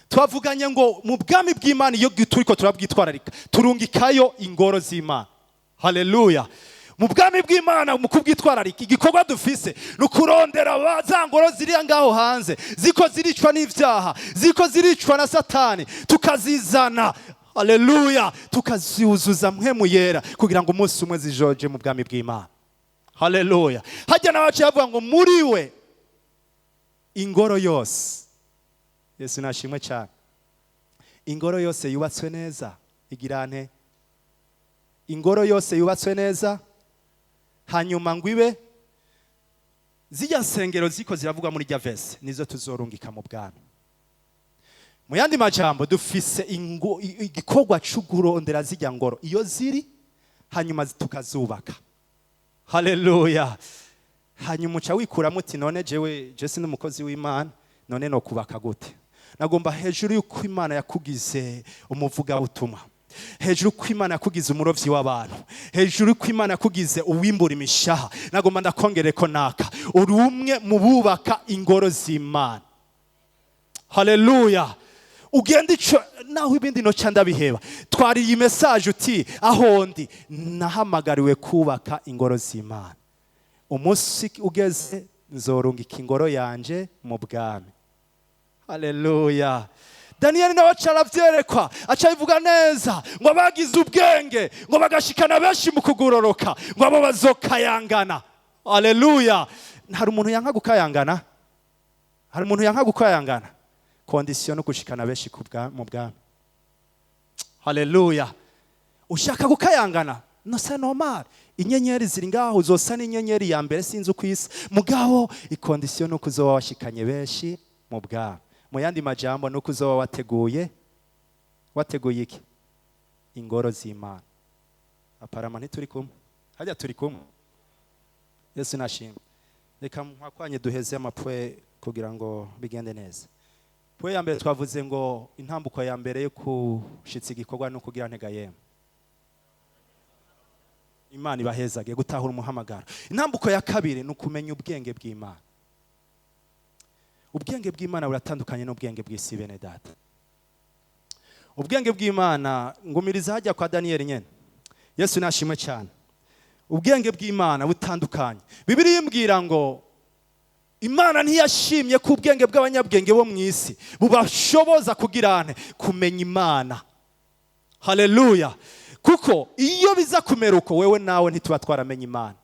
Twavuganye ngo mu bwami bw'Imana, iyo turiko turabwitwararika, turungikayo ingoro z'Imana. Haleluya. Mu bwami bw'Imana, mu kubwitwararika, igikorwa dufise ni ukurondera za ngoro ziri ngaho hanze, ziko ziricwa n'ivyaha, ziko ziricwa na Satani, tukazizana, haleluya, tukazizuza Mpwemu Yera kugira ngo umunsi umwe zijoje mu bwami bw'Imana. Haleluya. Hajya n'abaciye bavuga ngo muri we ingoro yose, Yesu nashimwe cyane, ingoro yose yubatswe neza igira nte? Ingoro yose yubatswe neza, hanyuma ngo ibe zijya nsengero ziko ziravugwa muri rya verset, nizo tuzorungika mu bwami. Mu yandi majambo, dufise igikorwa cyo kurondera zijya ngoro iyo ziri, hanyuma tukazubaka. Haleluya. Hanyuma uca wikuramo uti: "None jewe je si n'umukozi w'Imana, none no kubaka gute?" Nagomba, hejuru y'uko Imana yakugize umuvugabutumwa, hejuru ko Imana yakugize umurovyi w'abantu, hejuru ko Imana yakugize uwimbura imishaha, nagomba ndakongere ko naka uri umwe mu bubaka ingoro z'Imana. Haleluya. Ugenda ico naho ibindi noca ndabiheba, twari iyi message uti: "Aho ndi nahamagariwe kubaka ingoro z'Imana. Umunsi ugeze nzorungika ingoro yanje mu bwami." Haleluya. Daniyeli nawe aca aravyerekwa, aca abivuga neza ngo abagize ubwenge ngo bagashikana benshi mu kugororoka, ngo abo bazokayangana. Haleluya. Hari umuntu yanka gukayangana? Hari umuntu yanka gukayangana? Condition no gushikana benshi mu bwami. Haleluya. Ushaka gukayangana, no c'est normal, inyenyeri ziri ngaho, uzosa n'inyenyeri ya mbere, sinzi uko isa. Mugabo icondition nuko uzoba washikanye benshi mu bwami. Mu yandi majambo, nuko uzoba wateguye iki? Ingoro z'Imana. Aparama ntituri kumwe hajya, turi kumwe. Yesu nashimwe. Reka mwakwanye duheze amapoints kugira ngo bigende neza. Point ya mbere twavuze ngo intambuko ya mbere yo kushitsa igikorwa no kugira ntega yemwe? Imana ibahezage gutahura umuhamagaro. Intambuko ya kabiri ni ukumenya ubwenge bw'Imana. Ubwenge bw'Imana buratandukanye n'ubwenge bw'isi, bene data. Ubwenge bw'Imana, ngumiriza hajya kwa Daniyeli nyene. Yesu nashimwe cyane. Ubwenge bw'Imana butandukanye. Bibiliya imbwira ngo Imana ntiyashimye ko ubwenge bw'abanyabwenge bo mu isi bubashoboza kugirane kumenya Imana. Haleluya. Kuko iyo biza kumera uko, wewe nawe ntituba twaramenye Imana.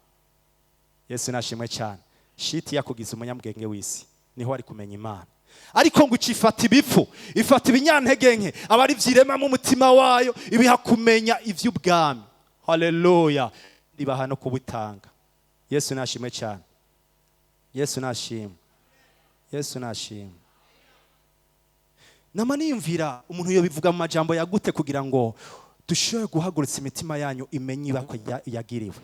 Yesu nashimwe cyane. Shiti yakugize umunyabwenge w'isi, niho ari kumenya Imana. Ariko ngo icifata ibipfu, ifata ibinyantege nke, aba ari vyiremamo umutima wayo, ibiha kumenya ivy'ubwami. Haleluya. Ibaha no kubutanga. Yesu nashimwe cyane. Yesu nashimwe. Yesu nashimwe. Nama niyumvira umuntu yo bivuga mu majambo yagute kugira ngo dushobore guhagurutsa imitima yanyu imenye ibako yagiriwe.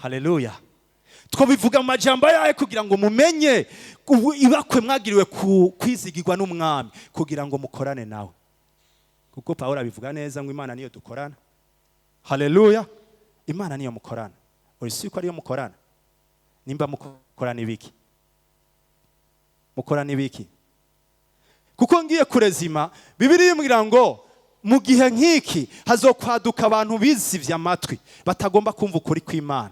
Haleluya. Twobivuga mu majambo yayo kugira ngo mumenye ibakwe mwagiriwe kwizigirwa n'umwami kugira ngo mukorane nawe, kuko Pawulo abivuga neza ngo Imana niyo dukorana. Haleluya. Imana niyo mukorana. Uri si ko ariyo mukorana? Nimba mukorana ibiki? Mukora n'ibiki? Kuko ngiye kurezima, Bibiliya imbwira ngo mu gihe nk'iki hazokwaduka abantu bizivye amatwi, batagomba kumva ukuri kw'Imana.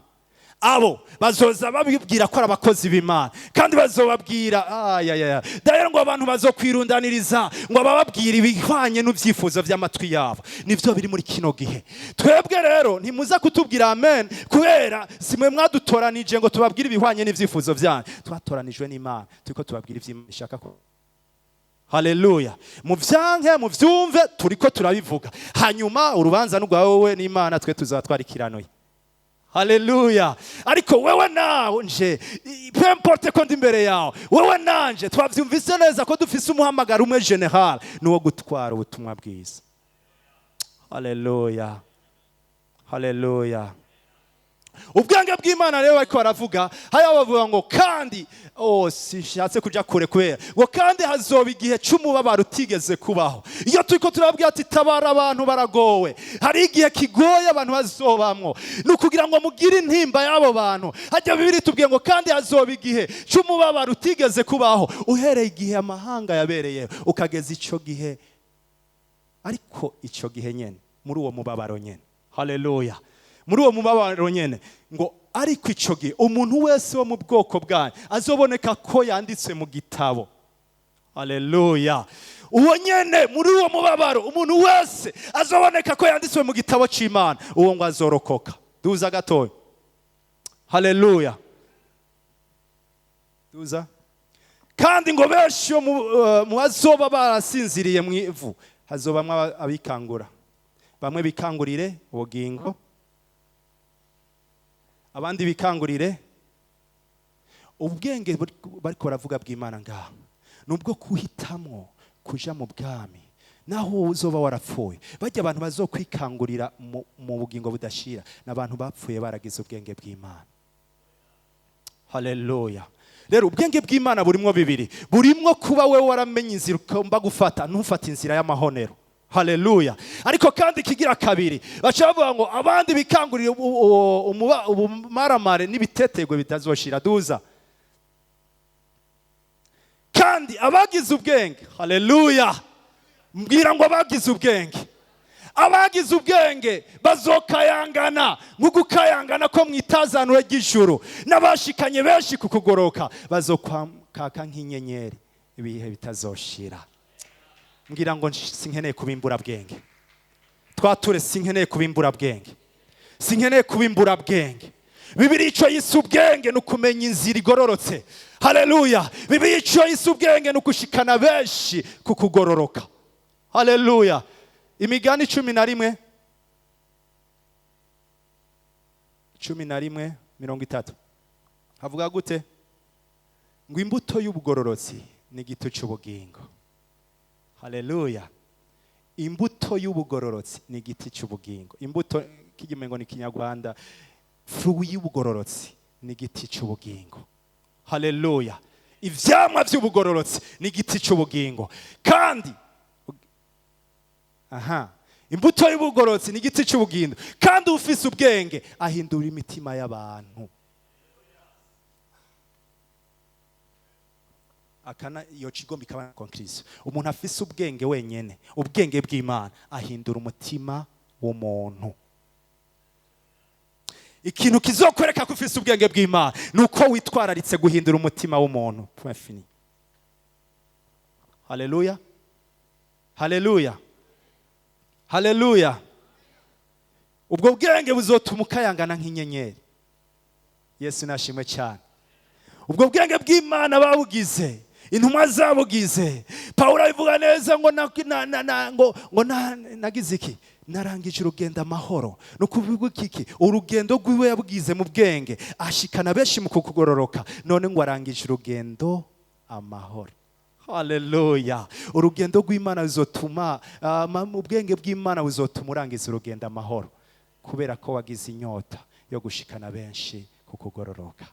Abo bazoza babibwira ko ari abakozi b'Imana, kandi bazobabwira ayayaya. Rero ngo abantu bazokwirundaniriza ngo abababwira ibihwanye n'ibyifuzo by'amatwi yabo. Nivyo biri muri kino gihe. Twebwe rero ntimuza kutubwira amen, kubera simwe mwadutoranije ngo tubabwire ibihwanye n'ibyifuzo byanyu. Twatoranijwe n'Imana, turiko tubabwira ivy'Imana ishaka ko. Haleluya. Muvyanke, muvyumve, turiko turabivuga. Hanyuma urubanza n'urwa wowe n'Imana, twe tuzaba twarikiranuye. Haleluya. Ariko wewe nanje, peu importe ko ndi imbere yawe, wewe nanje twavyumvise neza ko dufise umuhamagaro umwe général, nuwo gutwara ubutumwa bwiza. Haleluya, haleluya. Ubwenge bw'Imana rero bariko baravuga haya, bavuga ngo kandi, oh, sishatse kuja kure, kubera ngo kandi hazoba igihe c'umubabaro utigeze kubaho. Iyo turiko turabwira ati tabara, abantu baragowe, hari igihe kigoye abantu bazobamwo, ni ukugira ngo mugire intimba y'abo bantu. Hajya Bibiliya tubwiye ngo kandi hazoba igihe c'umubabaro utigeze kubaho uhereye igihe amahanga yabereye ukageza ico gihe. Ariko ico gihe nyene, muri uwo mubabaro nyene, haleluya, muri uwo mubabaro nyene, ngo ariko ico gihe umuntu wese wo mu bwoko bwanyu azoboneka ko yanditswe mu gitabo. Haleluya. Uwo nyene, muri uwo mubabaro, umuntu wese azoboneka ko yanditswe mu gitabo c'Imana, uwo ngo azorokoka. Duza gatoya. Haleluya. Duza. Kandi ngo benshi yo mu bazoba barasinziriye mu ivu hazobamwo abikangura. Bamwe bikangurire ubugingo, abandi bikangurire ubwenge. Bariko baravuga bw'Imana ngaha nubwo kuhitamwo kuja mu bwami naho uzoba warapfuye. Bajya abantu bazokwikangurira mu bugingo budashira ni abantu bapfuye baragize ubwenge bw'Imana. Haleluya. Rero ubwenge bw'Imana burimwo bibiri: burimwo kuba we waramenye inzira ugomba gufata, ntufate inzira y'amahonero. Haleluya. Ariko kandi ikigira kabiri, baca bavuga ngo abandi bikangurira ubumaramare n'ibitetegwe bitazoshira. Duza. Kandi abagize ubwenge, haleluya, mbwira ngo abagize ubwenge, abagize ubwenge bazokayangana nk'ugukayangana ko mu itazanure ry'ijuru, n'abashikanye benshi ku kugoroka bazokwakaka nk'inyenyeri ibihe bitazoshira. Mbwira ngo sinkeneye kuba imburabwenge. Twature: sinkeneye kuba imburabwenge, sinkeneye kuba imburabwenge. Bibiliya icyo yise ubwenge ni ukumenya inzira igororotse. Haleluya. Bibiliya icyo yise ubwenge ni ugushikana benshi ku kugororoka. Haleluya. Imigani 11, 11:30, havuga gute? Ngo imbuto y'ubugororotsi ni igiti cy'ubugingo. Haleluya. Imbuto y'ubugororotsi ni igiti cy'ubugingo. Imbuto kigimengo ni Kinyarwanda, fruit y'ubugororotsi ni igiti cy'ubugingo. Haleluya. Ivyamwa by'ubugororotsi ni igiti cy'ubugingo. Kandi aha, imbuto y'ubugororotsi ni igiti cy'ubugingo, kandi ufise ubwenge ahindura imitima y'abantu. Akana iyo kigomba ikaba conclusion: umuntu afise ubwenge wenyene, ubwenge bw'Imana, ahindura umutima w'umuntu. Ikintu kizokwereka ko ufise ubwenge bw'Imana ni uko witwararitse guhindura umutima w'umuntu. Point fini. Haleluya, haleluya, haleluya. Ubwo bwenge buzotuma ukayangana nk'inyenyeri. Yesu nashimwe cyane. Ubwo bwenge bw'Imana babugize intumwa, zabugize Pawulo abivuga neza ngo ngo nagize iki? Narangije urugendo amahoro. Ni ukuvuga iki? Urugendo rwiwe yabugize mu bwenge, ashikana benshi mu kugororoka, none ngo arangije urugendo amahoro. Haleluya. Urugendo rw'Imana ruzotuma, ubwenge bw'Imana buzotuma urangiza urugendo amahoro, kubera ko wagize inyota yo gushikana benshi ku kugororoka.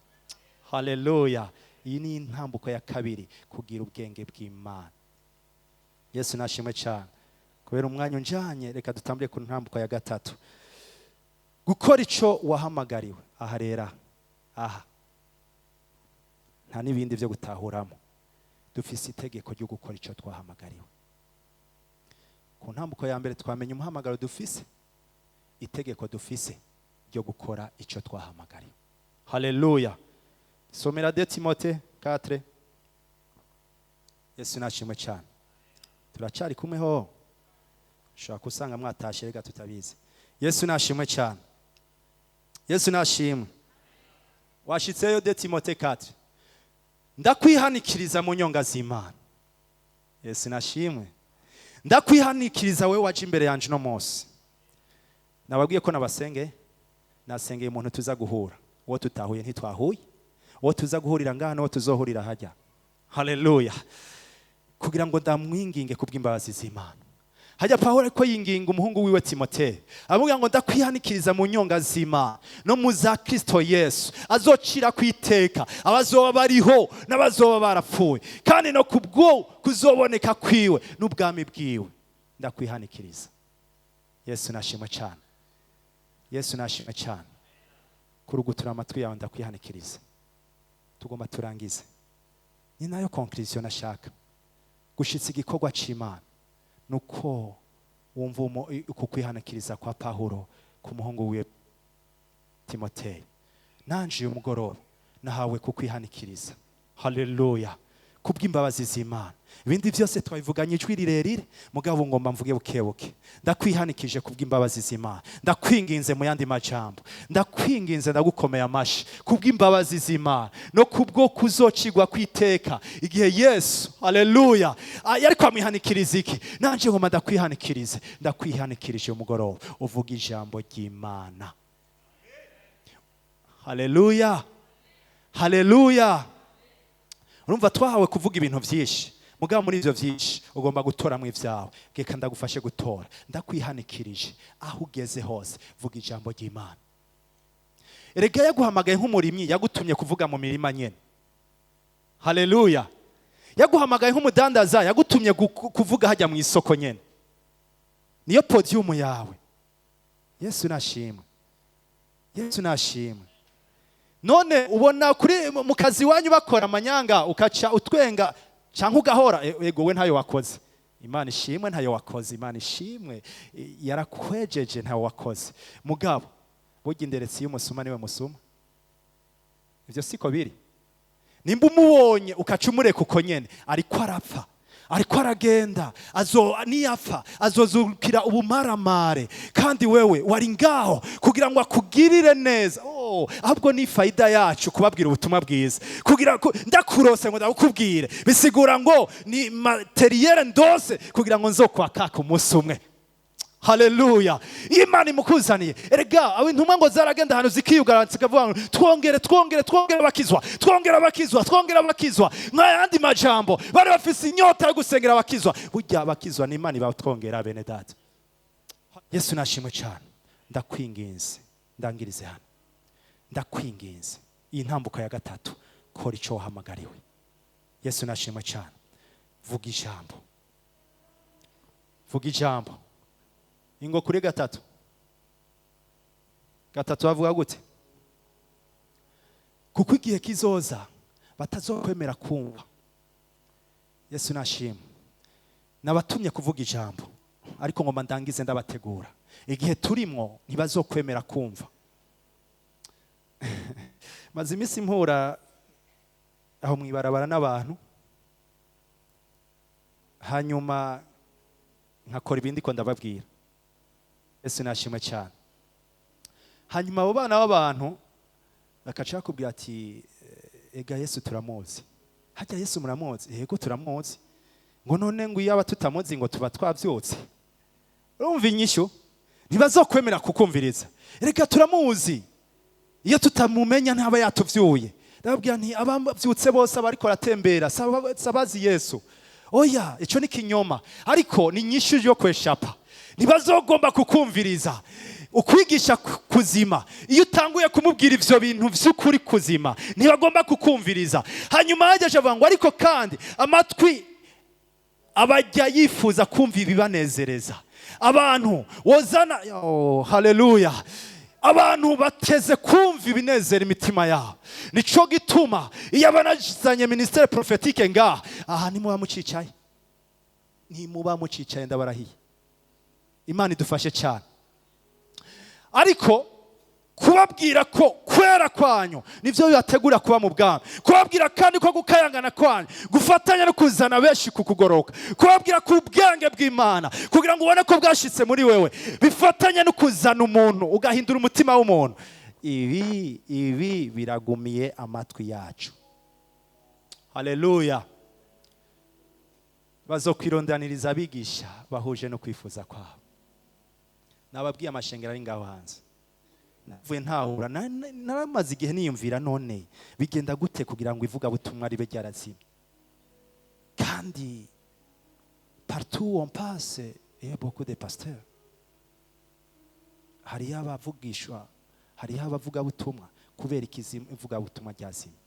Haleluya. Iyi ni intambuko ya kabiri, kugira ubwenge bw'Imana. Yesu nashimwe cyane. Kubera umwanya unjanye, reka dutambure ku ntambuko ya gatatu, gukora ico wahamagariwe. Aha rero, aha nta n'ibindi byo gutahuramo. Dufise itegeko ryo gukora icyo twahamagariwe. Ku ntambuko ya mbere twamenya umuhamagaro dufise, itegeko dufise ryo gukora icyo twahamagariwe. Haleluya! Somera 2 Timote 4. Yesu nashimwe cyane. Turacari kumwe ho? Ushobora kusanga mwatashe, reka tutabizi. Yesu nashimwe cyane, Yesu nashimwe. Washitseyo? 2 Timote 4. Ndakwihanikiriza mu nyonga z'Imana. Yesu nashimwe. Ndakwihanikiriza wewe waje imbere yanje no munsi. Nababwiye ko nabasenge, nasengeye umuntu tuza guhura. Uwo tutahuye ntitwahuye, uwo tuza guhurira ngaha n'uwo tuzohurira hajya. Haleluya! Kugira ngo ndamwinginge kubw'imbabazi z'Imana. Hajya Pawulo ariko yinginga umuhungu wiwe Timoteyo, avuga ngo: "Ndakwihanikiriza mu nyonga z'Imana no mu za Kristo Yesu azocira ku iteka abazoba bariho n'abazoba barapfuye, kandi no kubwo kuzoboneka kwiwe n'ubwami bwiwe." Ndakwihanikiriza. Yesu nashimwe cyane, Yesu nashimwe cyane. Kurugutura amatwi yawe, ndakwihanikiriza. Tugomba turangize, ni nayo conclusion nashaka gushitsa. Igikorwa c'Imana nuko wumva uku kwihanikiriza kwa Pawulo ku muhungu wiwe Timoteyo. Nanje uyu mugoroba nahawe kukwihanikiriza. Haleluya! Kubw'imbabazi z'Imana. Ibindi byose twabivuganye ijwi rirerire, mugabo ngomba mvuge bukebuke. Ndakwihanikije kubw'imbabazi z'Imana, ndakwinginze. Mu yandi majambo, ndakwinginze, ndagukomeye amashi kubw'imbabazi z'Imana no kubwo kuzocigwa kwiteka igihe Yesu. Haleluya! Yariko amwihanikiriza iki? Nanje ngomba ndakwihanikirize. Ndakwihanikirije umugoroba, uvuga ijambo ry'Imana. Haleluya, haleluya! Urumva twahawe kuvuga ibintu byinshi, mugabo muri ibyo byinshi ugomba gutoramo ibyawe. Reka ndagufashe gutora. Ndakwihanikirije, aho ugeze hose vuga ijambo ry'Imana. Erega yaguhamagaye nk'umurimyi, yagutumye kuvuga mu mirima nyene. Haleluya! Yaguhamagaye nk'umudandaza, yagutumye kuvuga hajya mu isoko nyene, niyo podium yawe. Yesu nashimwe, Yesu nashimwe. None ubona kuri mu kazi wanyu bakora amanyanga, ukaca utwenga cyangwa ugahora? Ego, we ntayo wakoze. Imana ishimwe, ntayo wakoze. Imana ishimwe, yarakwejeje, ntayo wakoze. Mugabo burya inderetsi y'umusuma niwe musuma. Ibyo siko biri? Nimba umubonye ukaca umureka uko nyene, ariko arapfa, ariko aragenda, azo niyapfa azozukira ubumaramare, kandi wewe wari ngaho kugira ngo akugirire neza. Oh, ahubwo ni faida yacu kubabwira ubutumwa bwiza, kugira ko ndakurose ngo ndakubwire, bisigura ngo ni matériel ndose kugira ngo nzokwakaka umunsi umwe. Haleluya! Iyo Imana imukuzaniye, erega abo intumwa ngo zaragenda ahantu zikiyugara, zikavuga ngo: "Twongere, twongere, twongere abakizwa, twongere abakizwa, twongere abakizwa." Nk'ayandi majambo, bari bafise inyota yo gusengera abakizwa. Burya abakizwa ni Imana ibatwongera. Bene data, Yesu nashimwe cyane. Ndakwinginze, ndangirize hano. Ndakwinginze, iyi ntambuko ya gatatu, kora icyo wahamagariwe. Yesu nashimwe cyane. Vuga ijambo, vuga ijambo. Ingo kuri gatatu. Gatatu bavuga gute? Kuko igihe kizoza batazokwemera kumva. Yesu nashimwe. Nabatumye kuvuga ijambo, ariko ngomba ndangize ndabategura. Igihe turimwo ntibazokwemera kumva. Maze iminsi mpura aho mwibarabara n'abantu, hanyuma nkakora ibindi ko ndababwira. Yesu nashimwe cyane. Hanyuma abo bana b'abantu bakaca bakubwira ati: "Ega Yesu turamuzi." "Hajya Yesu muramuzi?" "Yego, turamuzi." Ngo: "None ngo iyo aba tutamuzi ngo tuba twabyutse?" Urumva inyishu? Ntibazokwemera kukumviriza. "Reka, turamuzi, iyo tutamumenya ntaba yatuvyuye." Ndababwira nti: "Ababyutse bose abariko baratembera sabazi Yesu." Oya, ico ni kinyoma, ariko ni inyishu yo kweshapa. Ntibazogomba kukumviriza ukwigisha kuzima. Iyo utanguye kumubwira ivyo bintu vy'ukuri kuzima, ntibagomba kukumviriza. Hanyuma yageje avuga ngo: "Ariko kandi amatwi abajya yifuza kumva ibibanezereza." Abantu wozana, oh, haleluya. Abantu bateze kumva ibinezera imitima yabo. Nico gituma iyo abanazanye ministère prophétique ngaha, aha nimuba mucicaye, ntimuba mucicaye, ndabarahiye. Imana idufashe cyane. Ariko kubabwira ko kwera kwanyu nibyo bibategura kuba mu bwami, kubabwira kandi ko gukayangana kwanyu gufatanya no kuzana benshi ku kugoroka, kubabwira ko ubwenge bw'Imana kugira ngo ubone ko bwashitse muri wewe bifatanye no kuzana umuntu ugahindura umutima w'umuntu, ibi biragumiye amatwi yacu. Haleluya! Bazokwirondaniriza abigisha bahuje no kwifuza kwabo. Nababwiye amashengero ari ngaho hanze. Navuye ntahura, naramaze igihe niyumvira: none bigenda gute kugira ngo ivugabutumwa ribe ryarazimye, kandi partout où on passe, il y a beaucoup de pasteurs, hariyo abavugishwa, hariho abavugabutumwa? Kubera ikizimu ivugabutumwa ryazimye?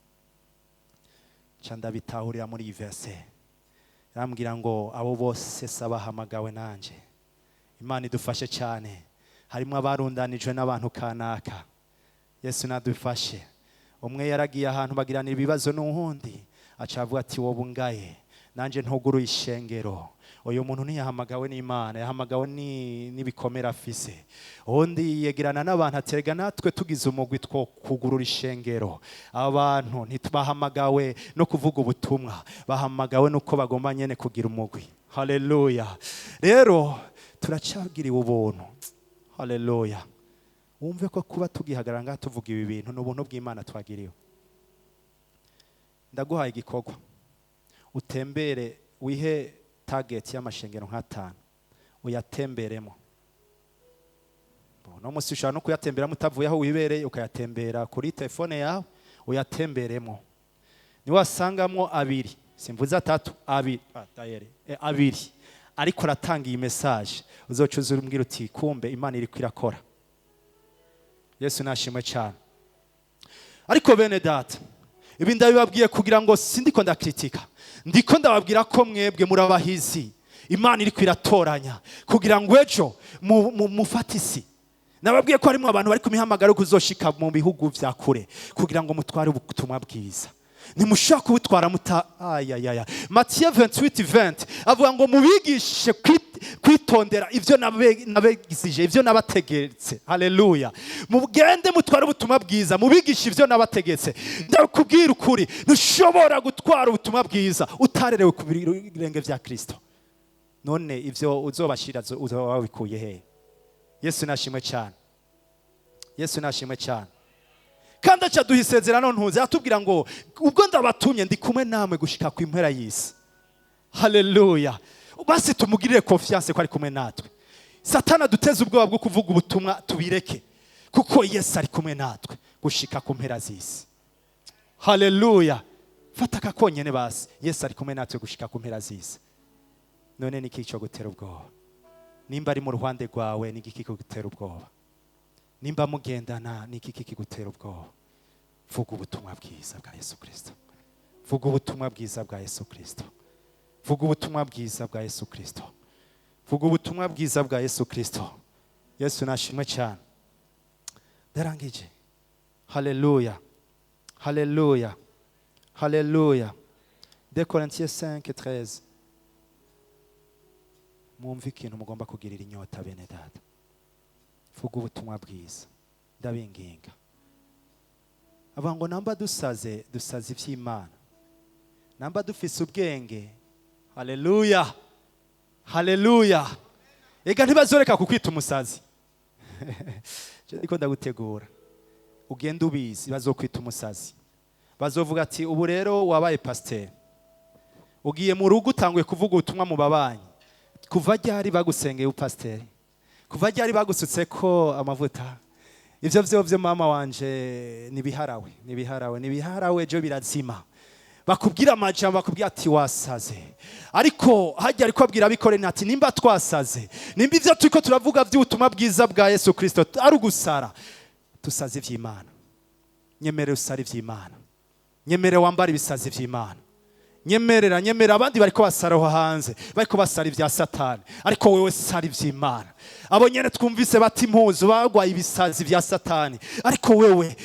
Nca ndabitahurira muri iyi verse. Yarambwira ngo abo bose sabahamagawe nanje. Imana idufashe cyane. Harimo abarundanijwe n'abantu kanaka. Yesu nadufashe. Umwe yaragiye ahantu bagirana ibibazo n'uwundi, aca avuga ati: "Wowe ungaye, nanjye ntuguruye ishengero." Uyu muntu ntiyahamagawe n'Imana, yahamagawe n'ibikomere afise. Uwundi yegerana n'abantu, atega natwe tugize umugwi two kugurura ishengero. Abantu ntitubahamagawe no kuvuga ubutumwa, bahamagawe nuko bagomba nyene kugira umugwi. Haleluya! Rero turacagiriwe ubuntu. Haleluya! Wumve ko kuba tugihagarara ngaha tuvuga ibi bintu ni ubuntu bw'Imana twagiriwe. Ndaguhaye igikorwa: utembere, wihe target y'amashengero nk'atanu, uyatemberemo. Uno munsi ushobora no kuyatemberamo utavuye aho wibereye, ukayatembera kuri telefone yawe, uyatemberemo. Niwasangamo abiri, simvuze atatu, abiri, d'ailleurs, abiri ariko aratanga iyi message, uzoca uza umbwira uti: "Kumbe Imana iriko irakora." Yesu nashimwe cyane. Ariko bene data, ibi ndabibabwiye kugira ngo sindiko ndakritika, ndiko ndababwira ko mwebwe murabahizi Imana iriko iratoranya kugira ngo ejo mufate isi. Nababwiye ko harimo abantu bari ku mihamagaro yo kuzoshika mu bihugu vya kure kugira ngo mutware ubutumwa bwiza. Ntimushobora kubutwara muta ayayaya. Matiyo 28:20 avuga ngo mubigishe kwitondera ibyo nabegisije, ibyo nabategetse. Haleluya! Mugende mutware ubutumwa bwiza, mubigishe ibyo nabategetse. Ndakubwira ukuri, ntushobora gutwara ubutumwa bwiza utarerewe ku birenge vya Kristo. None ibyo uzobashira uzoba wabikuye hehe? Yesu nashimwe cyane. Yesu nashimwe cyane. Kandi aca duha isezerano ntuze, atubwira ngo ubwo ndabatumye, ndi kumwe namwe gushika ku impera y'isi. Haleluya! Basi tumugirire confiance ko ari kumwe natwe. Satana duteze ubwoba bwo kuvuga ubutumwa, tubireke, kuko Yesu ari kumwe natwe gushika ku mpera z'isi. Haleluya! Fata aka konyene basi: Yesu ari kumwe natwe gushika ku mpera z'isi. None niki cyo gutera ubwoba? Nimba ari mu ruhande rwawe, ni igiki kigutera ubwoba? Nimba mugendana, ni iki kigutera ubwoba? Vuga ubutumwa bwiza bwa Yesu Kirisito. Vuga ubutumwa bwiza bwa Yesu Kirisito. Vuga ubutumwa bwiza bwa Yesu Kirisito. Vuga ubutumwa bwiza bwa Yesu Kirisito. Yesu nashimwe cyane. Ndarangije. Haleluya, haleluya, haleluya! 2 Corinthiens 5:13. Mwumve ikintu mugomba kugirira inyota, bene data. Vuga ubutumwa bwiza, ndabinginga. Avuga ngo namba dusaze, dusaze iby'Imana; namba dufise ubwenge. Haleluya, haleluya! Ega ntibazoreka kukwita umusazi. Je ndiko ndagutegura, ugenda ubizi, bazokwita umusazi. Bazovuga ati: "Ubu rero wabaye pasiteri, ugiye mu rugo, utanguye kuvuga ubutumwa mu babanyi. Kuva ryari bagusengeye upasiteri? Kuva ryari bagusutse ko amavuta?" Ivyo vyo mama wanje, nibiharawe, nibiharawe, nibiharawe, ejo birazima. Bakubwira amajambo, bakubwira ati: "Wasaze." Ariko hajya ariko abwira abikorera ati: "Nimba twasaze, nimba ivyo turiko turavuga by'ubutumwa bwiza bwa Yesu Kristo ari ugusara, tusaze ivy'Imana." Nyemere usare ivy'Imana, nyemere wambare ibisazi vy'Imana. Nyemerera, nyemerera. Abandi bariko basara aho hanze, bariko basara ibya Satani, ariko wewe sara ivy'Imana. Abo nyene twumvise bati impuzu bagwaye ibisazi vya Satani, ariko wewe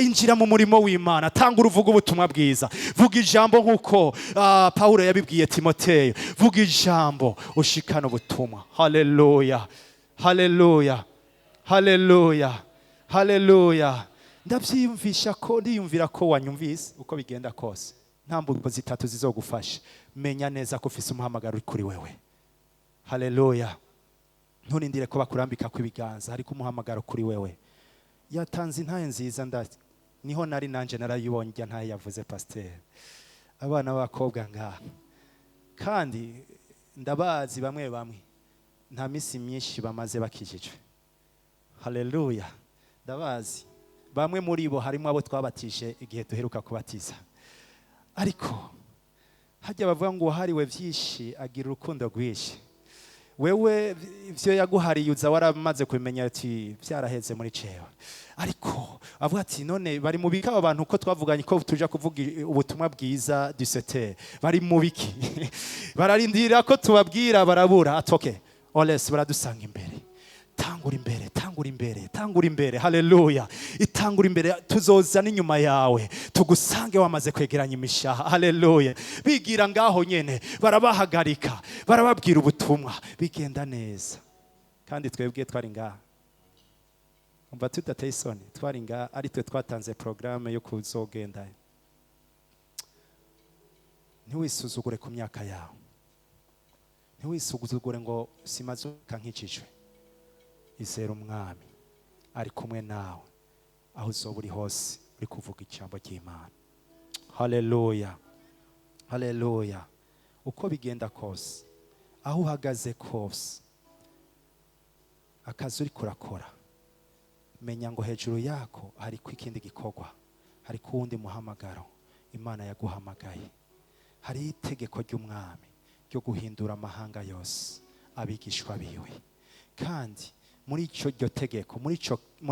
injira mu murimo w'Imana, tanga uruvuga ubutumwa bwiza, vuga ijambo nk'uko Paulo yabibwiye Timoteyo, vuga ijambo ushikana ubutumwa. Haleluya, haleluya, haleluya, haleluya. Ndavyiyumvisha ko ndiyumvira ko wanyumvise. Uko bigenda kose, ntambuko zitatu zizogufasha. Menya neza ko ufise umuhamagaro uri kuri wewe. Haleluya. Nturindire ko bakurambika ku ibiganza, ariko umuhamagaro kuri wewe. Yatanze intaye nziza, nda niho nari nanje narayibonye ijya ntaye yavuze pasiteri. Abana b'abakobwa ngaha kandi ndabazi, bamwe bamwe nta minsi myinshi bamaze bakijijwe. Haleluya. Ndabazi bamwe muri bo, harimo abo twabatije igihe duheruka kubatiza. Ariko hajya bavuga ngo uwahariwe byinshi agira urukundo rwinshi. Wewe ivyo yaguhariye uza waramaze kubimenya ati byaraheze muri cewe. Ariko avuga ati none bari mu biki aba bantu ko twavuganye ko tuja kuvuga ubutumwa bwiza 17, bari mu biki? Bararindira ko tubabwira, barabura. Ati okay, oles baradusanga imbere. Tangura imbere, tangura imbere, tangura imbere. Haleluya. Itangura imbere, tuzoza n'inyuma yawe tugusange wamaze kwegeranya imishaha. Haleluya. Bigira ngaho nyene, barabahagarika, barababwira ubutumwa, bigenda neza. Kandi twebwe twari ngaha, umva tudateye isoni, twari ngaha ari twe twatanze porogaramu yo kuzogenda. Ntiwisuzugure ku myaka yawe, ntiwisuzugure ngo simazuka nkikijwe. Izera Umwami ari kumwe nawe aho uzoba uri hose uri kuvuga ijambo ry'Imana. Haleluya, haleluya. Uko bigenda kose, aho uhagaze kose, akazi uri kurakora, menya ngo hejuru yako hariko ikindi gikorwa, hariko uwundi muhamagaro Imana yaguhamagaye. Hari itegeko ry'Umwami ryo guhindura amahanga yose abigishwa biwe. Kandi muri ico ryo tegeko, muri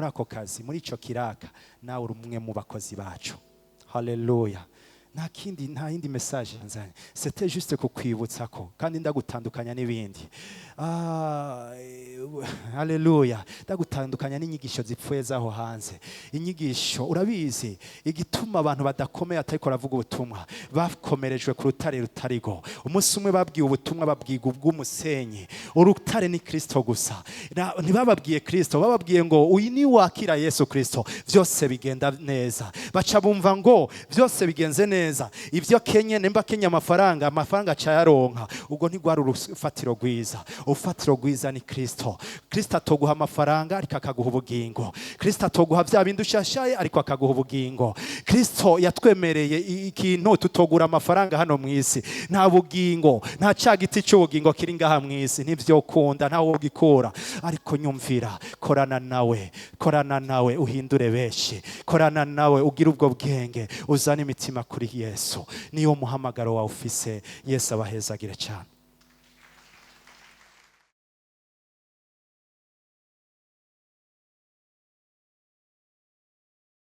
ako kazi, muri ico kiraka, nawe uri umwe mu bakozi bacu. Haleluya. Nta kindi, nta yindi message nzanye, c'était juste kukwibutsa ko kandi ndagutandukanya n'ibindi. Haleluya. Ndagutandukanya n'inyigisho zipfuye zaho hanze. Inyigisho, urabizi igituma abantu badakomeye atariko baravuga ubutumwa, bakomerejwe ku rutare rutarigo. Umunsi umwe babwiye ubutumwa, babwiga ubw'umusenyi. Urutare ni Kristo gusa. Ntibababwiye Kristo, bababwiye ngo uyu ni wakira Yesu Kristo byose bigenda neza. Baca bumva ngo byose bigenze neza, ibyo kenye nimba kenya amafaranga, amafaranga acayaronka. Ubwo ntigwari urufatiro rwiza. Urufatiro rwiza ni Kristo. Kristo atoguha amafaranga ariko akaguha ubugingo. Kristo atoguha bya bindi ushashaye ariko akaguha ubugingo. Kristo yatwemereye ikintu tutogura amafaranga hano mu isi. Nta bugingo, nta ca giti cy'ubugingo kiri ngaha mu isi, ntivyokunda, ntawe wogikura. Ariko nyumvira, korana nawe, korana nawe uhindure benshi, korana nawe ugire ubwo bwenge, uzane imitima kuri Yesu. Niyo muhamagaro wawe ufise. Yesu abahezagire cyane.